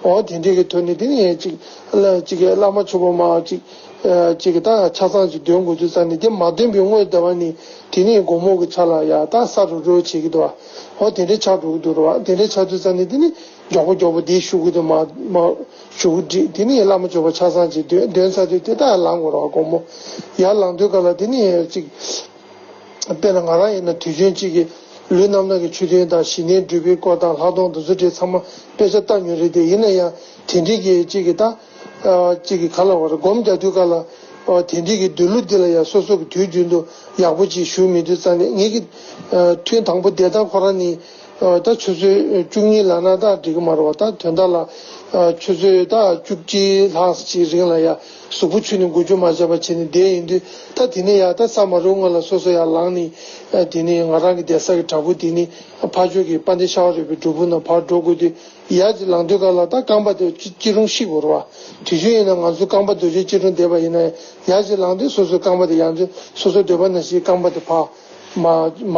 འོ་དེ་འདྲས་ཀྱི་ཐོག་ནས་དེ་ནས་ཅིག་ལ་ཅིག་བླ་མ་མཆོད་པ་མ་ཅིག་ཅིག་གི་ད་ཆ་ཚང་ཅིག་འདོན་དགོས་དུས་ཙང་ནས་དེ་མ་འདོན་པའི་སྔོན་དེ་བ་ནི་དེ་ནས་དགོང་མོ་གི་ཆ་ལ་ཡ་ད་ས་རུབ་རུབ་བྱེད་ཀྱི་འདུག་བ། འོ་དེ་འདྲའི་ཆགས་འགྲོ་གི་འདུག་རུ་བ། དེ་འདྲའི་ཆགས་དུས་ཙང་ནས་དེ་ནི་མགྱོགས་པོ་མགྱོགས་པོ་དེ་ཞུ་གི་འདུག་མ་མ་ཞུ་གི་འགྲིག་དེ་ནི་བླ་མ་མཆོད་པ་ཆ་ཚང་ཅིག་འདོན་འདོན་ཚར་དུས་དེ་ད་ཡར་ལངས་དགོས་རུ་བ། དགོང་མོ་ཡར་ལངས་དུས་ག་ལ་དེ་ནི་ཅིག་དཔེར་ན་ང་རང་ཡིན་ན་དུས་རྒྱུན་གཅིག་གི་ལུས་རྣམ་སྣང་གི་ཆོས་བདུན་དང་ཞི་གནས་སྒྲུབ་པའི་སྐོར་དང་ལྷག་མཐོང་དེ་ཚོ་འདྲའི་ཚང་མ་དཔེ་ཆ་ལྟ་མྱོང་རེད་དེ། ཡིན་ན་ཡང་དེ་འདྲའི་གི་གཅིག་གི་ད་གཅིག་གི་ག་ལ་བར་སྒོམ་རྒྱག་དུས་ག་ལ་དེ་འདྲའི་གི་འདོད་ལུགས་འདི་ལ་ཡང་སོ་སོ་གི་དུས་རྒྱུན་དུ་ཡག་པོ་ཅིག་ཞུ་མི་འདུག་ཙང་ནས་ངེད་ཀྱི་ཐུན་དང་པོ་བསྡད་སྟངས་ཁོ་རང་ནི་ད་ཆུ་ཚོད་བཅུ་གཉིས་ལ་ན་ད་འགྲིག་གི་མ་རེད་བ། ད་དོན་དག་ལ་ཆུ་ཚོད་ད་བཅུ་གཅིག་ལྷག་ཅིག་རིང་ལ་ཡང་གཟུགས་པོ་ཆུ་ནས་འགུལ་སྐྱོད་མ་བྱས་པ་བྱས་ནས་བསྡད་ཡིན་དུས། ད་དེ་ནས་ཡར་ད་ས་མ་རུབ་སྔོན་ལ་སོ་སོ་ཡར་ལངས་ནས་དེ་ནས་ང་རང་གི་བསྡད་ས་གི་བྲག་ཕུག་དེ་ནས་ཕར་ཕྱོགས་ཀྱི་དཔལ་ལྡན་ཤ་བ་རི་པའི་སྒྲུབ་ཕུག་ནང་ཕར་འགྲོ་དགོས་དུས། ཡར་ཅིག་ལངས་དུས་ག་ལ་ད་རྐང་པ་དེ་ཅི་ཅི་རུང་བཤིག་དགོས་རེད་བ། དུས་རྒྱུན་ཡིན་ན་ང་ཚོ་རྐང་པ་རྡོ་རྗེ་ཅི་རུང་བསྡད་པ་ཡིན་ན་ཡར་ཅིག་ལངས་དུས་སོ་སོའི་རྐང་པ་དེ་ཡང་ཅིག་སོ་སོའི་འདོད་པ་ནང་བཞིན་རྐང་པ་དེ་ཕར་མ་མ་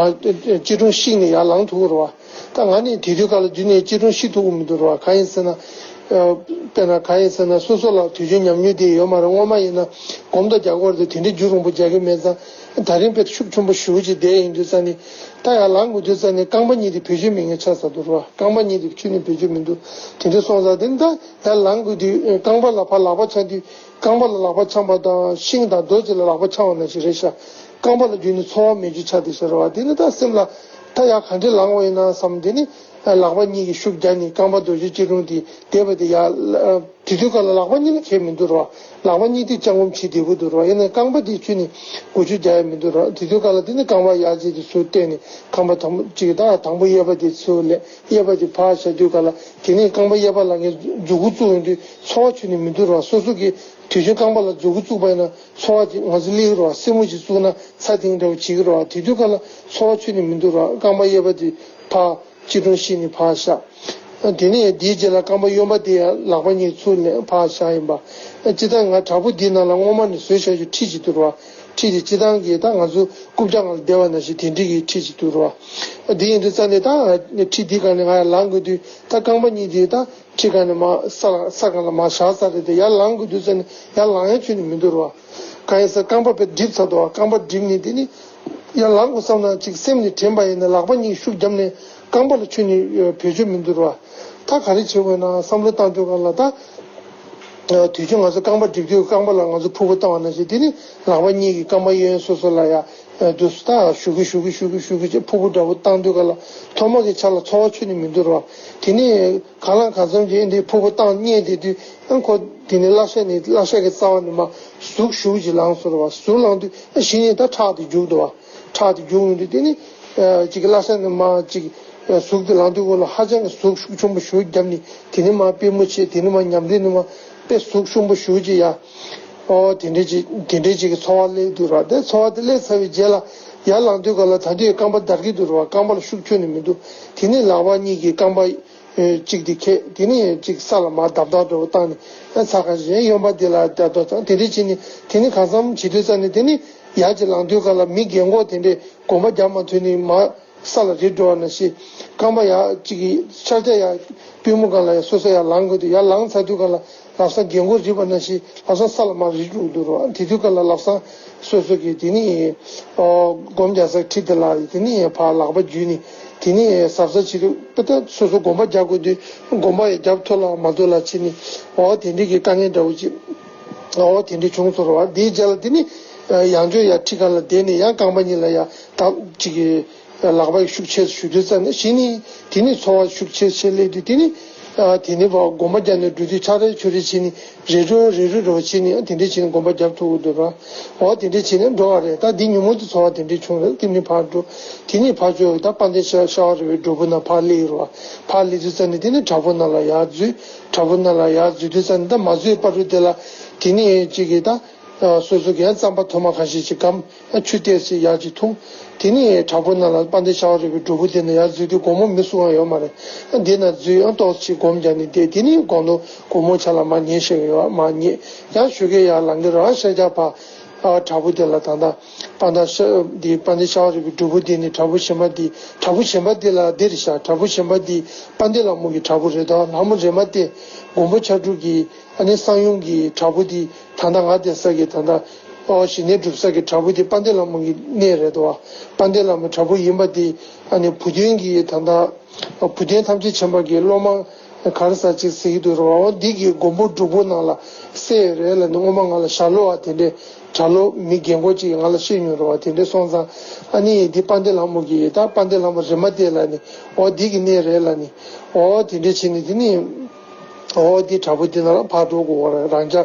ཅི་རུང་བཤིག་ནས་ཡར་ལངས་ཐུབ་ཀྱི་རེད་བ། ད་ང་ནི་དེ་དུས་ག་ལ་རྒྱུན་ནས་ཅི་རུང་བཤིག་ཐུབ་ཀྱི་མི་འདུག་རེད་བ། གང་ཡིན་ཟེར་ན། དཔེར་ན་གང་ཡིན་ཟེར་ན་སོ་སོ་ལ་དུས་རྒྱུན་ཉམས་མྱོང་དེ་ཡོད་མ་རེད། སྔོན་མ་ཡིན་ན་སྒོམ་དང་རྒྱག་དགོས་རེད་དེ་འདྲའི་རྒྱུན་རིང་པོ་རྒྱག་གི་མེད་ཙང་། ད་རིང་དཔེ་ཤུགས་ཆེན་པོ་ཞེ་པོ་ཅིག་བསྡད་ཡོང་དུས་ཙང་ནི། ད་ཡར་ལངས་དགོས་དུས་ཙང་ནི་རྐང་པ་གཉིས་དེ་བེད་སྤྱོད་མེད་མཁན་ཆགས་ཚར་འདུག་རེད་བ། རྐང་པ་གཉིས་དེ་ཁྱོན་ནས་བེད་སྤྱོད་མི་འདུག་དེ་འདྲ་སོང་ཙང་དེ་ནི་ད་ཡར་ལངས་དགོས་དུས་རྐང་པ་ལ་ཕར་ལག་པ་འཆང་དུས། རྐང་པ་ལ་ལག་པ་འཆང་བ་དང་ཤིང་དང་རྡོ་གཅིག་ལ་ལག་པ་འཆང་བ་ནང་བཞིན་རེད་ཤག་རྐང་པ་ལ་རྒྱུན་ནས་ཚོར་བ་མེད་རྒྱུ་ཆགས་བསྡད་ཤག་རེད་བ། དེ་ནི་ད་སེམས་ལ་ད་ཡར་ག་འདྲས་ལངས་པ་ཡིན་ན་བསམ། དེ་ནི་ལག་པ་གཉིས་ཀྱིས་ཤུགས་རྒྱབ་ནས་རྐང་པ་རྡོ་རྗེ་ཅི་རུང་དེ་བསྡད་པ་དེ་ཡར། དེ་དུས་ག་ལ་ལག་པ་གཉིས་ལ་ཁྱད་མི་འདུག་རེད་བ། ལག་པ་གཉིས་དེ་སྤྱང་སྒོམ་བྱེད་བདེ་པོ་འདུག་རེད་བ། ཡིན་ནའི་རྐང་པ་དེ་ཁྱོན་ནས་འགུལ་སྐྱོད་རྒྱག་ཡ་མི་འདུག་རེད་བ། དེ་དུས་ག་ལ་དེ་ནི་རྐང་པ་ཡར་བྱས་དེ་ཚུར་བཏོན་ནས་རྐང་པ་དང་པོ་གཅིག་དང་དང་པོ་གཡས་པ་དེ་ཚུར་ལ་གཡས་པ་དེ་ཕར་བཞག་དུས་ག་ལ་དེ་ནས་རྐང་པ་གཡས་པ་ལ་ངས་མཛུབ་གུ་བཙུགས་ཡོང་དུས་ཚོར་བ་ཁྱོན་ནས་མི་འདུག་རེད་བ། སོ་སོ་གིས་དུས་རྒྱུན་རྐང་པ་ལ་མཛུབ་གུ་བཙུགས་པ་ཡིན་ན་ཚོར་བ་དེ་ང་ཚོ་སླེབས་ཀྱི་རེད་བ། སེན་མོ་ཅིག་བཙུགས་ན་ཚ་ཐིང་འདྲ་བོ་བྱེད་ཀྱི་རེད་བ། དེ་དུས་ག་ལ་ཚོར་བ་ཁྱོན་ནས་མི་འདུག་རེད་བ། རྐང་པ་གཡས་པ་དེ་ཕར། ཅི་སྒྲུང་ཤེས་ནས་ཕར་བཞག་དེ་ནས་དེའི་རྗེས་ལ་རྐང་པ་གཡོན་པ་དེ་ཡང་ལག་པ་གཉིས་ཚུར་ལེན་ཕར་བཞག་ཡིན་པ། སྤྱིར་བཏང་ང་བྲག་ཕུག་འདིའི་ནང་ལ་སྔོན་མ་ནས་བཟོས་བཞག་རྒྱུ་ཁྲི་ཅིག་འདུག་རེད་བ། ཁྲི་དེ་སྤྱིར་བཏང་གི་ད་ང་ཚོ་རྐུབ་བཀྱག་ནང་ལ་བསྡད་པ་ནང་བཞིན་དེ་འདྲའི་གི་ཁྲི་ཅིག་འདུག་རེད་བ། དེ་ཡིན་དུས་ཙང་ནས་ད་ཁྲི་འདིའི་སྒང་ནས་ང་ཡར་ལངས་དགོས་དུས་ད་རྐང་པ་གཉིས་དེ་ད་ཁྲི་སྒང་ནས་མར་ས་ལ་ས་སྒང་ལ་མར་བཞག་ཚར་རེད་དེ། ཡར་ལངས་དགོས་དུས་ཙང་ནས་ཡར་ལངས་ཡ་ཁྱོན་ནས་མི་འདུག་རེད་བ། གང་ཡིན་ཟེར་རྐང་པ་དཔེ་འགྲིབ་ཚར་འདུག་བ། རྐང་པ་འགྲིབ་ནས་དེ་ནི། ཡར་ལངས་དགོས་བསམ་ན་ཅིག་སེམས་ནས་དྲན་པ་ཡིན་ན་ལག་པ་གཉིས་ཤུགས་བརྒྱབ་ནས་རྐང་པ་ལ་ཁྱོན་ནས་བེད་སྤྱོད་མི་འདུག་ར། ད་ག་རེ་བྱེད་དགོས་ན་བསམ་བློ་བཏང་དུས་སྒང་ལ་ད། དུས་རྒྱུན་ང་ཚོ་རྐང་པ་འགྲིབ་དུས་རྐང་པ་ལ་ང་ཚོ་ཕུར་བུ་བཏང་བ་ནང་བཞིན་དེ་ནི་ལག་པ་གཉིས་ཀྱིས་རྐང་པ་གཡོན་སོ་སོ་ལ་ཡ། དུས་སུ་ད་ཞུ་གི་ཞུ་གི་ཞུ་གི་ཞུ་གི་ཅིག་ཕུར་བུ་འདྲ་བོ་བཏང་དུས་སྒང་ལ་ཐོག་མ་གི་ཆ་ལ་ཚོར་བ་ཁྱོན་ནས་མི་འདུག་ར། དེ་ནི་གང་ལ་གང་འཚམ་གྱིས་འདི་ཕུར་བུ་བཏང་རྙེད་དེ་དུས་ཨ་ཁོ་དེ་ནི་བརླག་ཤ་ནི་བརླག་ཤ་གི་རྩ་བ་ནས་མར་ཟུག་ཞུ་གི་ཅིག་ལངས་སོང་ར་བ། ཟུག་ལངས་དུས་ཨ་གཞི་ནས་ད་ཁྲག་དེ་རྒྱུག་འདུག་བ། ཁྲག་དེ་རྒྱུག་ཡོང་དུས་དེ་ནི། ཅིག་བརླག་ཤ་ནི་མར་ཅིག་ཟུག་དེ་ལངས་དུས་སྒང་ལ་ཧ་ཅང་གི་ཟུག་ཤུགས་ཆེན་པོ་ཞེ་པོ་བརྒྱབ་ནས་དེ་ནི་མར་པུས་མོ་བྱས། དེ་ནི་མར་ཉམས་རིང་ནི་མར་དཔེ་ཟུག་ཆེན་པོ་ཞེ་པོ་ཅིག་ཡ། ཨོ་དེ་འདྲའི་ཅིག་དེ་འདྲའི་ཅིག་གི་ཚོར་བ་སླེབས་འདུག་ར། དེ་ཚོར་བ་དེ་སླེབས་ཚར་བའི་རྗེས་ལ་ཡར་ལངས་དུས་སྒང་ལ་ད་དུང་རྐང་པ་འདར་གྱི་འདུག་ར་བ། རྐང་པ་ལ་ཤུགས་ཁྱོན་ནས་མི་འདུག་དེ་ནི་ལག་པ་གཉིས་ཀྱིས་རྐང་པ་གཅིག་དེ་ཁྱེར། དེ་ནི་ཅིག་ས་ལ་མར་བརྡབ་བརྡབ་འདྲ་བོ་བཏང་ནས་ཨ་ཚ་ཁ་ཞིག་གཡོན་པ་དེ་ལ་བརྡབ་བརྡབ་བཏང་། དེ་འདྲའི་བྱས་ནས་དེ་ནི་གང་འཚམ་བྱེད་དུས་ཙང་ནས་དེ་ནི་ཡར་ཅིག་ལངས་དུས་སྒང་ལ་མི་རྒན་གོག་དེ་འདྲས་གོམ་པ་རྒྱག་མ་ཐུབ་ནས་མར། ས་ལ་རེག་འགྲོ་བ་ནང་བཞིན། རྐང་པ་ཡར་གཅིག་གིས་ཤར་རྒྱག་ཡར་པུས་མོ་སྒང་ལ་ཡར་སོ་སོ་ཡར་ལངས་དགོས་དུས། ཡར་ལངས་ཚར་དུས་སྒང་ལ་ལམ་སང་རྒན་གོག་རིག་པ་ནང་བཞིན་ལམ་སང་ས་ལ་མར་རེག་འགྲོ་གི་འདུག་ར། དེ་དུས་སྒང་ལ་ལམ་སང་སོ་སོ་གིས་དེ་ནི་ཨོ་སྒོམ་རྒྱག་སའི་ཁྲི་དེ་ལ་དེ་ནི་ཕར་ལག་པ་འཇུས་ནས་དེ་ནི་གཟབ་གཟབ་བྱེད་དུས། དཔེ་ད་སོ་སོ་སྒོམ་པ་རྒྱག་དགོས་དུས་སྒོམ་པ་ཡང་རྒྱབ་ཐོ་ལ་མ་ཐོ་ལ་བྱས་ནས་ཨོ་དེ་འདྲའི་གི་དཀའ་ངལ་འདྲ་བོ་ཅིག་ཨོ་དེ་འདྲའི་བྱུང་སོང་ར་བ། དེའི་རྗེས་ལ་དེ་ནི་ཡང་བསྐྱར་ཡར་ཁྲི་སྒང་ལ་བསྡད་ནས་ཡང་རྐང་པ་གཉིས་ལ་ཡར་བརྡབ་ཅིག་གིས། ལག་པ་ཡི་ཤུགས་ཆེ་ཞུ་དུས་ཙམ་ནས་གཞི་ནས་དེ་ནི་ཚོར་བ་ཤུགས་ཆེ་ཆེ་སླེབས་དུས་དེ་ནི་དེ་ནི་བ་སྒོམ་པ་རྒྱབ་ནས་འགྲོ་དུས་ཆ་རེ་ཆུ་རེ་བྱས་ནས་རེ་རེ་རེ་རེ་རེ་བྱས་ནས་དེ་འདྲས་བྱས་ནས་སྒོམ་པ་རྒྱབ་ཐུབ་ཀྱི་འདུག་ར། འོ་དེ་འདྲས་བྱས་ནས་འགྲོ་བ་རེད། ད་འདི་ཉིན་མོ་དེ་ཚོར་བ་དེ་འདྲས་བྱུང་རེད། དེ་ནི་ཕར་འགྲོ། དེ་ནི་ཕར་ཕྱོགས་ད་དཔལ་ལྡན་ཤ་ཤ་བ་རི་པའི་སྒྲུབ་ཕུག་ནང་ཕར་སླེབས་ཡོད་ར་བ། ཕར་སླེབས་དུས་ཙམ་ནས་དེ་ནི་བྲག་ཕུག་ནང་ལ་ཡར་འཛུལ། བྲག་ཕུག་ནང་ལ་ཡར་འཛུལ་དུས་ཙམ་ནས་ད་མ་འཛུལ་བར་དུ་དེ་ལ་དེ་ནི་གཅིག་གིས་ད། སོ་སོ་གི་ཡང་རྩམ་པ་ཐོག་མ་ཁ་ཤས་ཤིག་སྒམ། ཆུ་ཏོག་ཙམ་ཡར་ཅིག་འཐུང་། དེ་ནས་བྲག་ཕུག་ནང་ལ་དཔལ་ལྡན་ཤ་བ་རི་པའི་སྒྲུབ་ཕུག་དེ་ནང་ཡར་འཛུལ་དུས་དགོང་མོ་མི་སུ་ཡང་ཡོད་མ་རེད། འདི་ན་འཛུལ་ཡང་ཏོག་ཙམ་སྒོམ་རྒྱག་ནས་བསྡད། དེ་ནས་དགོང་དུ་དགོང་མོ་ཆ་ལ་མར་ཉལ་ཤེས་ཀྱི་ཡོད་མ་རྙེད། ཡང་ཞོགས་ཀས་ཡར་ལངས་ཀྱི་རེད། ཤར་རྒྱག་ཕར། བྲག་ཕུག་དེ་ལ་ད་ལྟ་དཔལ་ལྡན་ཤ་འདི་དཔལ་ལྡན་ཤ་བ་རི་པའི་སྒྲུབ་ཕུག་དེ་ནས་བྲག་ཕུག་གཞན་པ་འདི་བྲག་ཕུག་གཞན་པ་འདི་ལ་འདིར་བཞག་བྲག་ཕུག་གཞན་པ་འདི་དཔལ་ལྡན་ལྷ་མོ་གི་བྲག་ཕུག་རེད་དོ། ལྷ་མོ་རེ་མ་ཏི་མགོན་པོ་ཕྱག་དྲུག་གི་ཨ་ནི་གསང་ཡུམ་གྱི་བྲག་ཕུག་འདི། ད་ལྟ་ང་བསྡད་ས་གི་ད་ལྟ་ཨོ་ཞི་གནས་སྒྲུབ་ས་གི་བྲག་ཕུག་དེ་དཔལ་ལྡན་ལྷ་མོ་གི་གནས་རེད་དོ། དཔལ་ལྡན་ལྷ་མོ་བྲག་ཕུག་ཡིན་པ་དེ་ཨ་ནི་བུ་སྟོན་གྱི་ད་ལྟ་བུ་སྟོན་ཐམས་ཅད་མཁྱེན་པ་གི་སློབ་མ་ག་རེ་ཟེར་ཅིག་ཟེར་གྱི་འདུག་རོ། འོ་འདི་གི་མགོན་པོ་སྒྲུབ་ཕུག་ནང་ལ་གསལ་ཡོད་རེད་ལབ་ནས་སྔོན་མ་ང་ལ་ཞྭ་ལོ་བ་དེ་འདྲས་གྲྭ་ལོ་མི་རྒན་གོག་ཅིག་གིས་ང་ལ་བཤད་མྱོང་རེད་བ། དེ་འདྲས་སོང་ཙང་ཨ་ནི་འདི་དཔལ་ལྡན་ལྷ་མོ་གི་ད་དཔལ་ལྡན་ལྷ་མོ་རེ་མ་ཏེ་ལབ་ནས་འོ་འདི་གི་གནས་རེད་ལབ་ནས་འོ་དེ་འདྲས་བྱས་ནས་དེ་ནས། འོ་དེ་བྲག་ཕུག་དེ་ནང་ལ་ཕར་འགྲོ་དགོས་པ་རེད། རང་ཅག་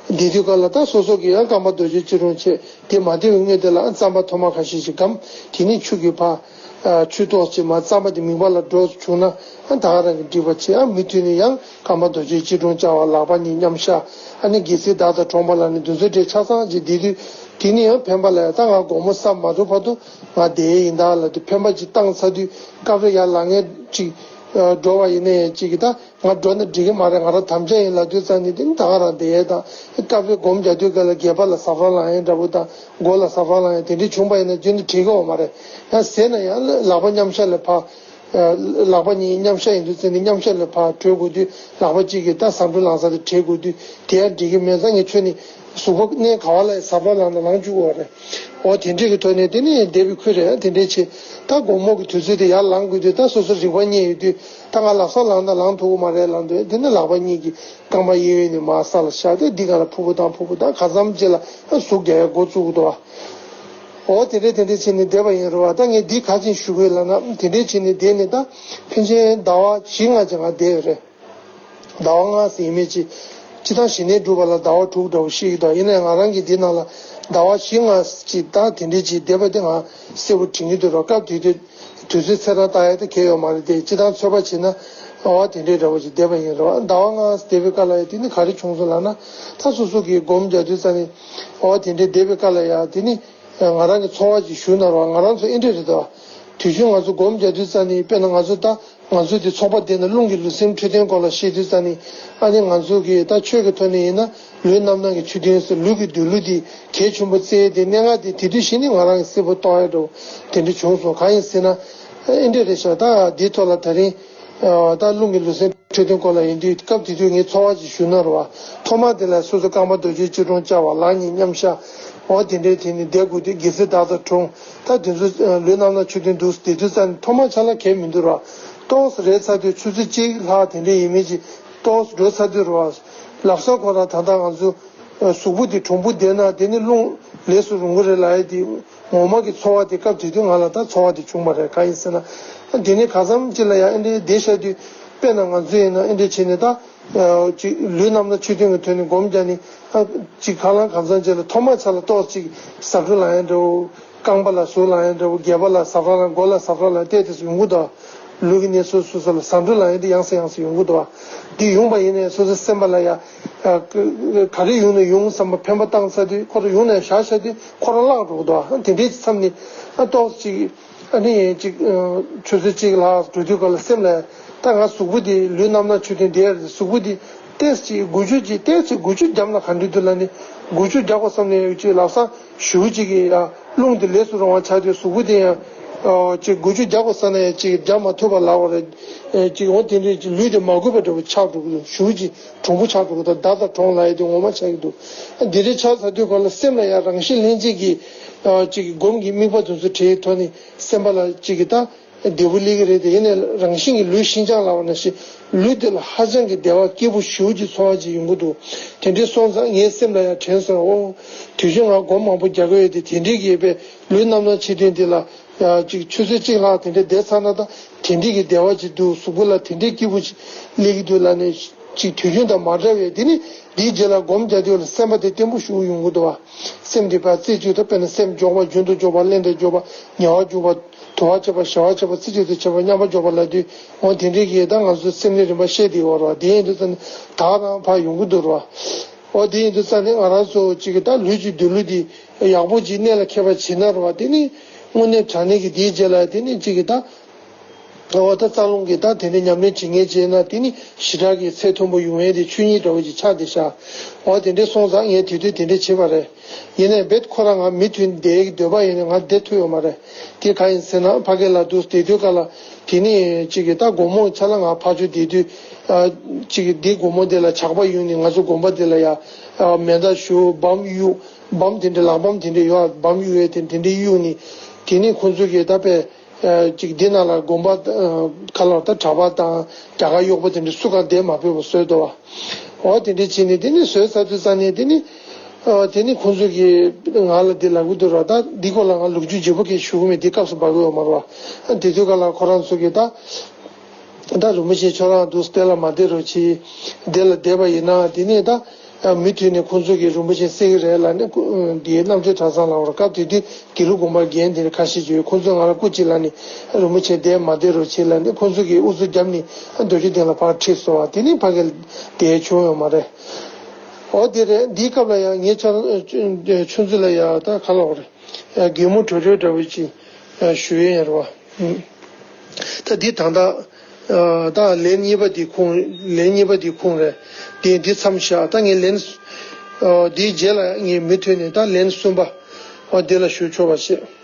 བསྡད་དུས་སྐབས་ལ་ད་སོ་སོ་གི་ཡང་རྐང་པ་རྡོ་རྗེ་སྐྱིལ་ཀྲུང་བྱས་དེ་མ་བསྡད་པའི་སྔོན་དེ་ལ་རྩམ་པ་ཐོག་མ་ཁ་ཤས་ཤིག་སྒམ་དེ་ནས་ཆུ་གི་ཕར་ཆུ་ཏོག་ཅིག་མར་རྩམ་པ་དེ་མིད་པ་ལ་འགྲོ་བྱུང་ན་ད་ག་རང་གི་འགྲིག་པ་བྱས། ཨ་མུ་མཐུད་ནས་ཡང་རྐང་པ་རྡོ་རྗེ་སྐྱིལ་ཀྲུང་བཅའ་བ་ལག་པ་གཉིས་མཉམ་བཞག་ཨ་ནི་དགེ་ཚུལ་བདག་དང་གྲོངས་པ་ལ་ནི་འདི་ཚོ་འདྲའི་ཆ་ཚང་ཅིག་བསྡད་དུས་དེ་ནས་ཡང་ཕན་པ་ལ་ཡང་ད་ང་དགོང་མོ་ས་མ་འདྲུག་བར་དུ་ང་བསྡད་ཡིན་ད་ལབ་དུས་ཕན་པ་ཅིག་བཏང་ཚར་དུས་སྐབས་རེ་ཡར་ལངས་མཁན་ཅིག་འགྲོ་བ་ཡིན་ན་ཡང་ཅིག་གི་ད། ང་འགྲོ་ན་འགྲིག་གི་མ་རེད། ང་རང་དམ་བཅའ་ཡིན་ལབ་དུས་ཙང་ནི་དེ་ནི་ད་ག་རང་བསྡད་ཡས་དང་སྐབས་རེ་སྒོམ་རྒྱག་དུས་སྐབས་ལ་སྒལ་པ་ལ་ཟ་ཧྥ་ལངས་ཡས་འདྲ་པོ་དང་མགོ་ལ་ཟ་ཧྥ་ལངས་ཡས་དེ་འདྲ་བྱུང་པ་ཡིན་ན་རྒྱུན་དུ་བྲིས་གི་ཡོད་མ་རེད། ཡང་ཟས་ན་ཡང་ལག་པ་མཉམ་བཞག་ལ་ཕར། ལག་པ་གཉིས་མཉམ་བཞག་ཡིན་དུས་ཙང་ནི་མཉམ་བཞག་ལ་ཕར་གྲོལ་དགོས་དུས་ལག་པ་གཅིག་གིས་ད་ཟ་འཕྲུལ་ལངས་ས་དེ་བྲེག་དགོས་དུས་དེ་ཡང་འགྲིག་གི་མེད་ཙང་ངས་ཁྱོན་ནས་གཟུགས་པོ་གནས་ག་བ་ལ་ཟ་ཧྥ་ལངས་ན་ལངས་བཅུག་གི་ཡོད་རེད། འོ་དེ་འདྲས་ཀྱི་ཐོག་ནས་དེ་ནི་འདས་པའི་ཁུལ་རེད། དེ་འདྲས་བྱས་ད་དགོང་མོ་གི་དུས་ཚོད་དེ་ཡར་ལངས་དགོས་དུས་ད་སོ་སོ་རིག་པ་རྙེད་ཡོད་དུས། ད་ང་ལག་ས་ལངས་ན་ལངས་ཐུབ་ཀྱི་མ་རེད་ལབ་འདུག་དེ་ནི་ལག་པ་གཉིས་ཀྱིས་རྐང་པ་གཡས་གཡོན་ནས་མར་ས་ལ་བཞག་སྟེ་འདི་ག་ལ་ཕུར་བུ་བཏང་ཕུར་བུ་བཏང་ག་ཙམ་ཅིག་ལ་ཨ་ཟུག་རྒྱག་ཡ་འགོ་བཙུགས་འདུག་བ། འོ་དེ་འདྲས་དེ་འདྲས་བྱས་ནས་བསྡད་པ་ཡིན་རེད་བ། ད་ངས་འདི་ག་ཅིག་ཞུ་དགོས་ལབ་ན་དེ་འདྲས་བྱས་ནས་བསྡད་ནས་ད་ཕན་ཆད་ཟླ་བ་བཞི་ལྔ་ཅིག་ང་བསྡད་ཡོད་རེད། ཟླ་བ་ལྔ་ཟེར་ཡིན་མིན་ཅིག་སྤྱིར་བཏང་ཞི་གནས་སྒྲུབ་པ་ལ་ཟླ་བ་དྲུག་འདྲ་བོ་ཤེས་ཀྱི་འདུག་ཡིན་ན་ཡང་ང་རང་གིས་འདི་ནང་ལ་ཟླ་བ་བཞི་ལྔ་ཅིག་ད་དེ་འདྲས་ཅིག་བསྡད་པ་དེ་ང་གསལ་པོ་དྲན་གྱི་འདུག་རོགས། སྐབས་དེ་དུས་དུས་ཚོད་ཚེས་གྲངས་ལྟ་ཡ་དེ་གལ་ཡོད་མ་རེད་དེ། སྤྱིར་བཏང་ཚོད་དཔག་བྱས་ན་ཨ་བ་དེ་འདྲས་འདྲ་བོ་ཅིག་བསྡད་པ་ཡིན་རོགས། ཟླ་བ་ལྔ་བསྡད་པའི་སྐབས་ལ་ཡ་དེ་ནི་ག་རེ་བྱུང་སོང་ལབ་ན་ད་སོ་སོ་གིས་སྒོམ་རྒྱག་དུས་ཙང་ནི་ཨ་བ་དེ་འདྲས་བསྡད་པའི་སྐབས་ལ་ཡ་དེ་ནི་ང་རང་གི་ཚོར་བ་ཅིག་ཞུ་ན་རོགས། ང་རང་ཚོ་ཨེ་འདྲས་རེད་དོ། དུས་རྒྱུན་ང་ཚོ་སྒོམ་རྒྱག་དུས་ཙང་ནི་དཔེར་ན་ང་ཚོ་ད། ང་ཚོ་འདི་ཚོགས་པ་བསྡད་ན་རླུང་གི་ལུས་སེམས་འཕྲོད་བསྟེན་སྐོར་ལ་བཤད་དུས་ཙ་ནི་ཨ་ནི་ང་ཚོ་གི་ད་ཆོས་ཀྱི་ཐོག་ནས་ཡིན་ན་ལུས་རྣམ་སྣང་གི་ཆོས་བདུན་ཟེར་ལུས་ཀྱི་སྡོད་ལུགས་འདི་གལ་ཆེན་པོ་བརྩི་ཡས་དེ་གནད་འགག་དེ་དེ་དུས་གཞི་ནས་ང་རང་གི་སེམས་པ་རྟོགས་ཡ་འགྲོ། དེ་འདྲ་བྱུང་སོང་། གང་ཡིན་ཟེར་ན་ཨེ་འདྲ་རེད་ཤག་ད་འདིའི་ཐོག་ལ་ད་རིང་ད་རླུང་གི་ལུས་སེམས་འཕྲོད་བསྟེན་སྐོར་ལ་ཡིན་དུས་སྐབས་དེ་དུས་ངས་ཚོར་བ་ཅིག་ཞུ་ན་རེད་བ། ཐོག་མ་དེ་ལ་སོ་སོ་རྐང་པ་རྡོ་རྗེ་སྐྱིལ་ཀྲུང་བཅའ་བ་ལག་གཉིས་མཉམ་བཞག་འོ་དེ་འདྲའི་དེ་ནི་བསྡད་དགོས་དུས་དགེ་ཚུལ་བདག་དང་གྲོངས། ད་དེ་ཚོ་ལུས་རྣམ་སྣང་ཆོས་བདུན་འདུག་དེ་དུས་ཙང་ཐོག་མ་ཆ་ལ་གལ་མི་འདུག་ར། ཏོག་ཙམ་རེད་ཚར་དུས་ཆུ་ཚོད་གཅིག་ལྷག་དེ་འདྲ་ཡིན་མིན་ཅིག་ཏོག་ཙམ་འགྲོ་ཚར་དུས་ར། ལམ་སང་ཁོ་རང་ད་ལྟ་ང་ཚོ་གཟུགས་པོ་དེ་གྲུང་པོ་བསྡད་ན་དེ་ནི་རླུང་ལས་སུ་རུང་གི་རེད་ལབ་ཡ་དེ་ངོ་མ་གི་ཚོར་བ་དེ་སྐབས་དེ་དུས་ང་ལ་ད་ཚོར་བ་དེ་བྱུང་བ་རེད། གང་ཡིན་ཟེར་ན་དེ་ནི་ག་ཙམ་ཅིག་ལ་ཡ་ཨེ་འདྲའི་བསྡད་བཞག་དུས་དཔེར་ན་ང་ཚོ་ཡིན་ན་ཨེ་འདྲ་བྱས་ནས་ད། ཅིག་ལུས་རྣམ་སྣང་ཆོས་བདུན་གྱི་ཐོག་ནས་སྒོམ་རྒྱག་ནས་ཅིག་ཁ་ལང་གང་ཚང་བྱས་ལ་ཐོག་མ་ཆ་ལ་ཏོག་ཙམ་ཅིག་ཟ་འཕྲུལ་ལངས་ཡ་འདྲ་བོ། རྐང་པ་ལ་ཟུག་ལངས་ཡ་འདྲ་བོ། སྒལ་པ་ལ་ཟ་འཕྲུལ་ལངས། མགོ་ལ་ཟ་འཕྲུལ་ལངས་ཏེ་དེ་ཚོ་ཡོང་གི་འདུག་ལུས་ཀྱི་གནས་ཚུལ་སོ་སོ་ལ་ཟ་འཕྲུལ་ལངས་ཡ་འདི་ཡང་སེ་ཡང་སེ་ཡོང་གི་འདུག་འདི་ཡོང་པ་ཡིན་ནའི་སོ་སོའི་སེམས་པ་ལ་ཡ་ག་རེ་ཡོང་ན་ཡོང་བསམ་པ་འཕེན་པ་བཏང་ཚར་དུས་ཁོ་རང་ཡོང་ནས་བཞག་བཞག་དུས་ཁོ་རང་བརླག་འགྲོ་གི་འདུག་དེ་འདྲའི་མཚམས་ནས་ཨ་ཏོག་ཙམ་ཅིག་ཨ་ནི་ཅིག་ཆུ་ཚོད་གཅིག་ལྷག་འགྲོ་དུས་སྐབས་ལ་སེམས་ལ་ད་ང་གཟུགས་པོ་འདི་ལུས་རྣམ་སྣང་ཆོས་བདུན་བསྡད་ཡ་རེད། གཟུགས་པོ་འདི་ཏོག་ཙམ་ཅིག་འགུལ་སྐྱོད་ཅིག་ཏོག་ཙམ་འགུལ་སྐྱོད་བརྒྱབ་ན་ག་འདྲ་འདུག་ལབ་ནས་འགུལ་སྐྱོད་རྒྱག་དགོས་བསམ་ནས་ཅིག་ལམ་སང་ཞེ་པོ་ཅིག་གིས་ཡ་རླུང་འདི་ལས་སུ་རུང་བ་ཆགས་དུས་གཟུགས་པོ་འདི་ཡང་ཅིག་འགུལ་སྐྱོད་རྒྱག་དགོས་བསམ་ན་ཡང་ཅིག་རྒྱག་མ་ཐུབ་པ་ལབ་པ་རེད། ཅིག་འོ་དེ་འདྲའི་ཅིག་ལུས་དེ་མ་གུས་པ་འདྲ་པོ་ཆགས་འགྲོ་གི་འདུག་ཞེ་པོ་ཅིག་གྲུང་པོ་ཆགས་འགྲོ་གི་འདུག་བདག་དང་གྲོངས་ལབ་ཡ་དེ་ངོ་མ་ཆགས་ཀྱི་འདུག་འདི་འདྲའི་ཆགས་ཚར་དུས་སྐབས་ལ་སེམས་ལ་ཡང་རང་བཞིན་ལྷན་སྐྱེས་ཀྱི་ཅིག་སྒོམ་གྱི་དམིགས་པ་དེ་ཚོ་བྲིས་ཐོག་ནས་སེམས་པ་ལ་ཅིག་གི་ད། བདེ་པོ་སླེབས་ཀྱི་རེད་དེ། ཡིན་ནའི་རང་བཞིན་གྱིས་ལུས་ཤིན་སྦྱངས་ལབ་པ་ནང་བཞིན་ལུས་འདི་ལ་ཧ་ཅང་གི་བདེ་བ་སྐྱིད་པོ་ཞེ་པོ་ཅིག་ཚོར་བ་ཅིག་ཡོང་གི་འདུག་དེ་འདྲའི་སོང་ཙང་ངའི་སེམས་ལ་ཡང་དྲན་སོང་། ཨོ། དུས་རྒྱུན་ང་སྒོམ་མང་པོ་རྒྱག་གི་ཡོད་དེ། དེ་འདྲའི་གི་ཡོད་པའི་ལུས་རྣམ་སྣང་ཆོས་བདུན་འདི་ལ་ཡང་ཅིག་ཆུ་ཚོད་གཅིག་ལྷག་དེ་འདྲའི་བསྡད་ཚར་ན་ད་དེ་འདྲའི་གི་བདེ་བ་ཅིག་འདུག་གཟུགས་པོ་ལ་དེ་འདྲའི་སྐྱིད་པོ་ཅིག་སླེབས་ཀྱི་འདུག་ལབ་ནས་ཅིག་དུས་རྒྱུན་དང་མ་འདྲ་བའི་དེ་ནི་འདིའི་རྗེས་ལ་སྒོམ་རྒྱག་དུས་ལ་སེམས་པ་དེ་བརྟན་པོ་ཞེ་པོ་ཡོང་གི་འདུག་བ། སེམས་འདི་ཕར་རྩེ་གཅིག་ཏུ་དཔེར་ན་སེམས་འཇོག་པ་རྒྱུན་དུ་འཇོག་པ་ལྷན་དུ་འཇོག་པ་ཉེ་བར་འཇོག་པ། དུ་བ་བྱེད་པ་ཞི་བར་བྱེད་པ་རྩེ་གཅིག་ཏུ་བྱེད་པ་མཉམ་པར་འཇོག་པ་ལབ་དུས་འོ་དེ་འདྲའི་གི་ད་ང་ཚོ་སེམས་ནི་རིམ་པ་བཤད་དེ་བར་བ་དེ་ཡིན་དུས་ཙང་ནི་ད་རང་ཕར་ཡོང་གི་འདུག་ར། འོ་དེ་ཡིན་དུས་ཙང་ནི་ང་རང་ཚོ་གཅིག་གི་ད་ལུས་ཀྱི་སྡོད་ལུགས་འདི་ཡག་པོ་ཅིག་གནད་ལ་འཁེལ་བ་བྱེད་ན་ར་བ་དེ་ནི་དངོས་གནས་དྲང་གནས་ཀྱི་དེའི་རྗེས་ལ་དེ་ནི་གཅིག་གི་ད། འོ་ད་རྩ་རླུང་གི་ད་དེ་འདྲའི་ཉམས་ལེན་བྱེད་མཁན་བྱས་ན་དེ་ནི་ཞེ་དྲག་གི་ཚད་མཐོན་པོ་ཡོང་ཡས་དེ་ཆོས་ཉིད་འདྲ་བོ་ཅིག་ཆགས་བསྡད་ཤག་འོ་དེ་འདྲའི་སོང་ཙང་ངས་དེ་དུས་དེ་འདྲའི་བྱས་པ་རེད། ཡིན་ནའི་རྦད་ཁོ་རང་ང་མུ་མཐུད་བསྡད་ཀྱི་འདོད་པ་ཡིན་ནའི་ང་བསྡད་ཐུབ་ཡོད་མ་རེད། དེ་ག་ཡིན་ཟེར་ན་ཕ་གི་ལ་འདུག་བསྡད་དུས་ག་ལ་དེ་ནི་ཅིག་གི་ད་དགོང་མོ་ཆ་ལ་ང་ཕར་ཚུར་བསྡད་དུས་ཨ་ཅིག་གི་འདི་དགོང་མོ་དེ་ལ་ཇག་པ་གཡུགས་ནས་ང་ཚོ་དགོན་པ་དེ་ལ་ཡ་ཨ་མེ་མདའ་གཞུ་འབམ་གཡུག་འབམ་དེ་འདྲའི་ལག་འབམ་དེ་འདྲའི་ཡོད་འབམ་གཡུག་ཡས་དེ་དེ་འདྲའི་གཡུགས་ནས་དེ་ནི་ཁོང་ཚོ་གི་ད་དཔེ། ཅིག་འདི་ནང་ལ་དགོན་པ་ཁ་ལོར་ད་གྲྭ་པ་དང་རྒྱ་གར་གཡོག་པོ་དེ་འདྲ་སུ་གང་བསྡད་མ་ཕོད་པ་བཟོས་འདུག་བ། འོ་དེ་འདྲ་བྱས་ནས་དེ་ནི་བཟོས་ཚར་དུས་ཙང་ནས་དེ་ནི་དེ་ནི་ཁོང་ཚོ་གིས་ང་ལ་འདི་ལབ་ཀྱི་འདུག་ར། ད་འདི་སྐོར་ལ་ང་ལོ་རྒྱུས་ལྗིད་པོ་གས་ཞུ་གི་མེད། འདི་སྐབས་སུ་བབས་ཀྱི་ཡོད་མ་རེད་བ། དེ་དུས་ག་ལ་ཁོ་རང་ཚོ་གིས་ད་ད་རིན་པོ་ཆེ་ཁྱོད་རང་འདུག་སྟེ་ལ་མ་བསྡད་རོགས་གྱིས། འདི་ལ་བསྡད་པ་ཡིན་ན་དེ་ནི་ད། མུ་མཐུད་ནས་ཁོང་ཚོ་གིས་རིན་པོ་ཆེ་བསད་ཀྱི་རེད་ལབ་ནས་ཁོ་འདིའི་རྣམ་དཔྱོད་གྲྭ་ཚང་ལ་བར་སྐབས་དེ་དུས་དགེ་ལུགས་དགོན་པ་རྒན་དེ་འདྲ་ཁ་ཤས་ཀྱིས་ཁོང་ཚོས་ང་ལ་སྐུ་མཁྱེན་ལབ་ནས་རིན་པོ་ཆེ་བསྡད་མ་བསྡད་རོགས་བྱེད་ལབ་ནས་ཁོང་ཚོ་གིས་ཨུ་ཚུགས་བརྒྱབ་ནས་རྡོ་རྗེ་གདན་ལ་ཕར་ཁྲིད་སོང་བ། དེ་ནས་ཕ་གི་བསྡད་བྱུང་ཡོད་མ་རེད། འོ་དེ་རེད། འདིའི་སྐབས་ལ་ཡང་ངའི་ཆ་ཆུང་ཆུང་ཚོ་ལ་ཡང་ད་ག་ལབ་དགོས་རེད། གད་མོ་བྲོ་བྲོ་འདྲ་བོ་ཅིག་ཞུ་ཡས་ཡོད་རེད་བ། ད་འདི་ད་ལྟ་ད་ལན་གཉིས་པ་འདི་ཁུངས་ལན་གཉིས་པ་འདི་ཁུངས་རེད། འདི་འདི་མཚམས་བཞག་ད་ངས་ལན་འདིའི་རྗེས་ལ་ངས་མུ་མཐུད་ནས་ད་ལན་གསུམ་པ་འདི་ལ་ཞུ་ཆོག་པ་བྱེད།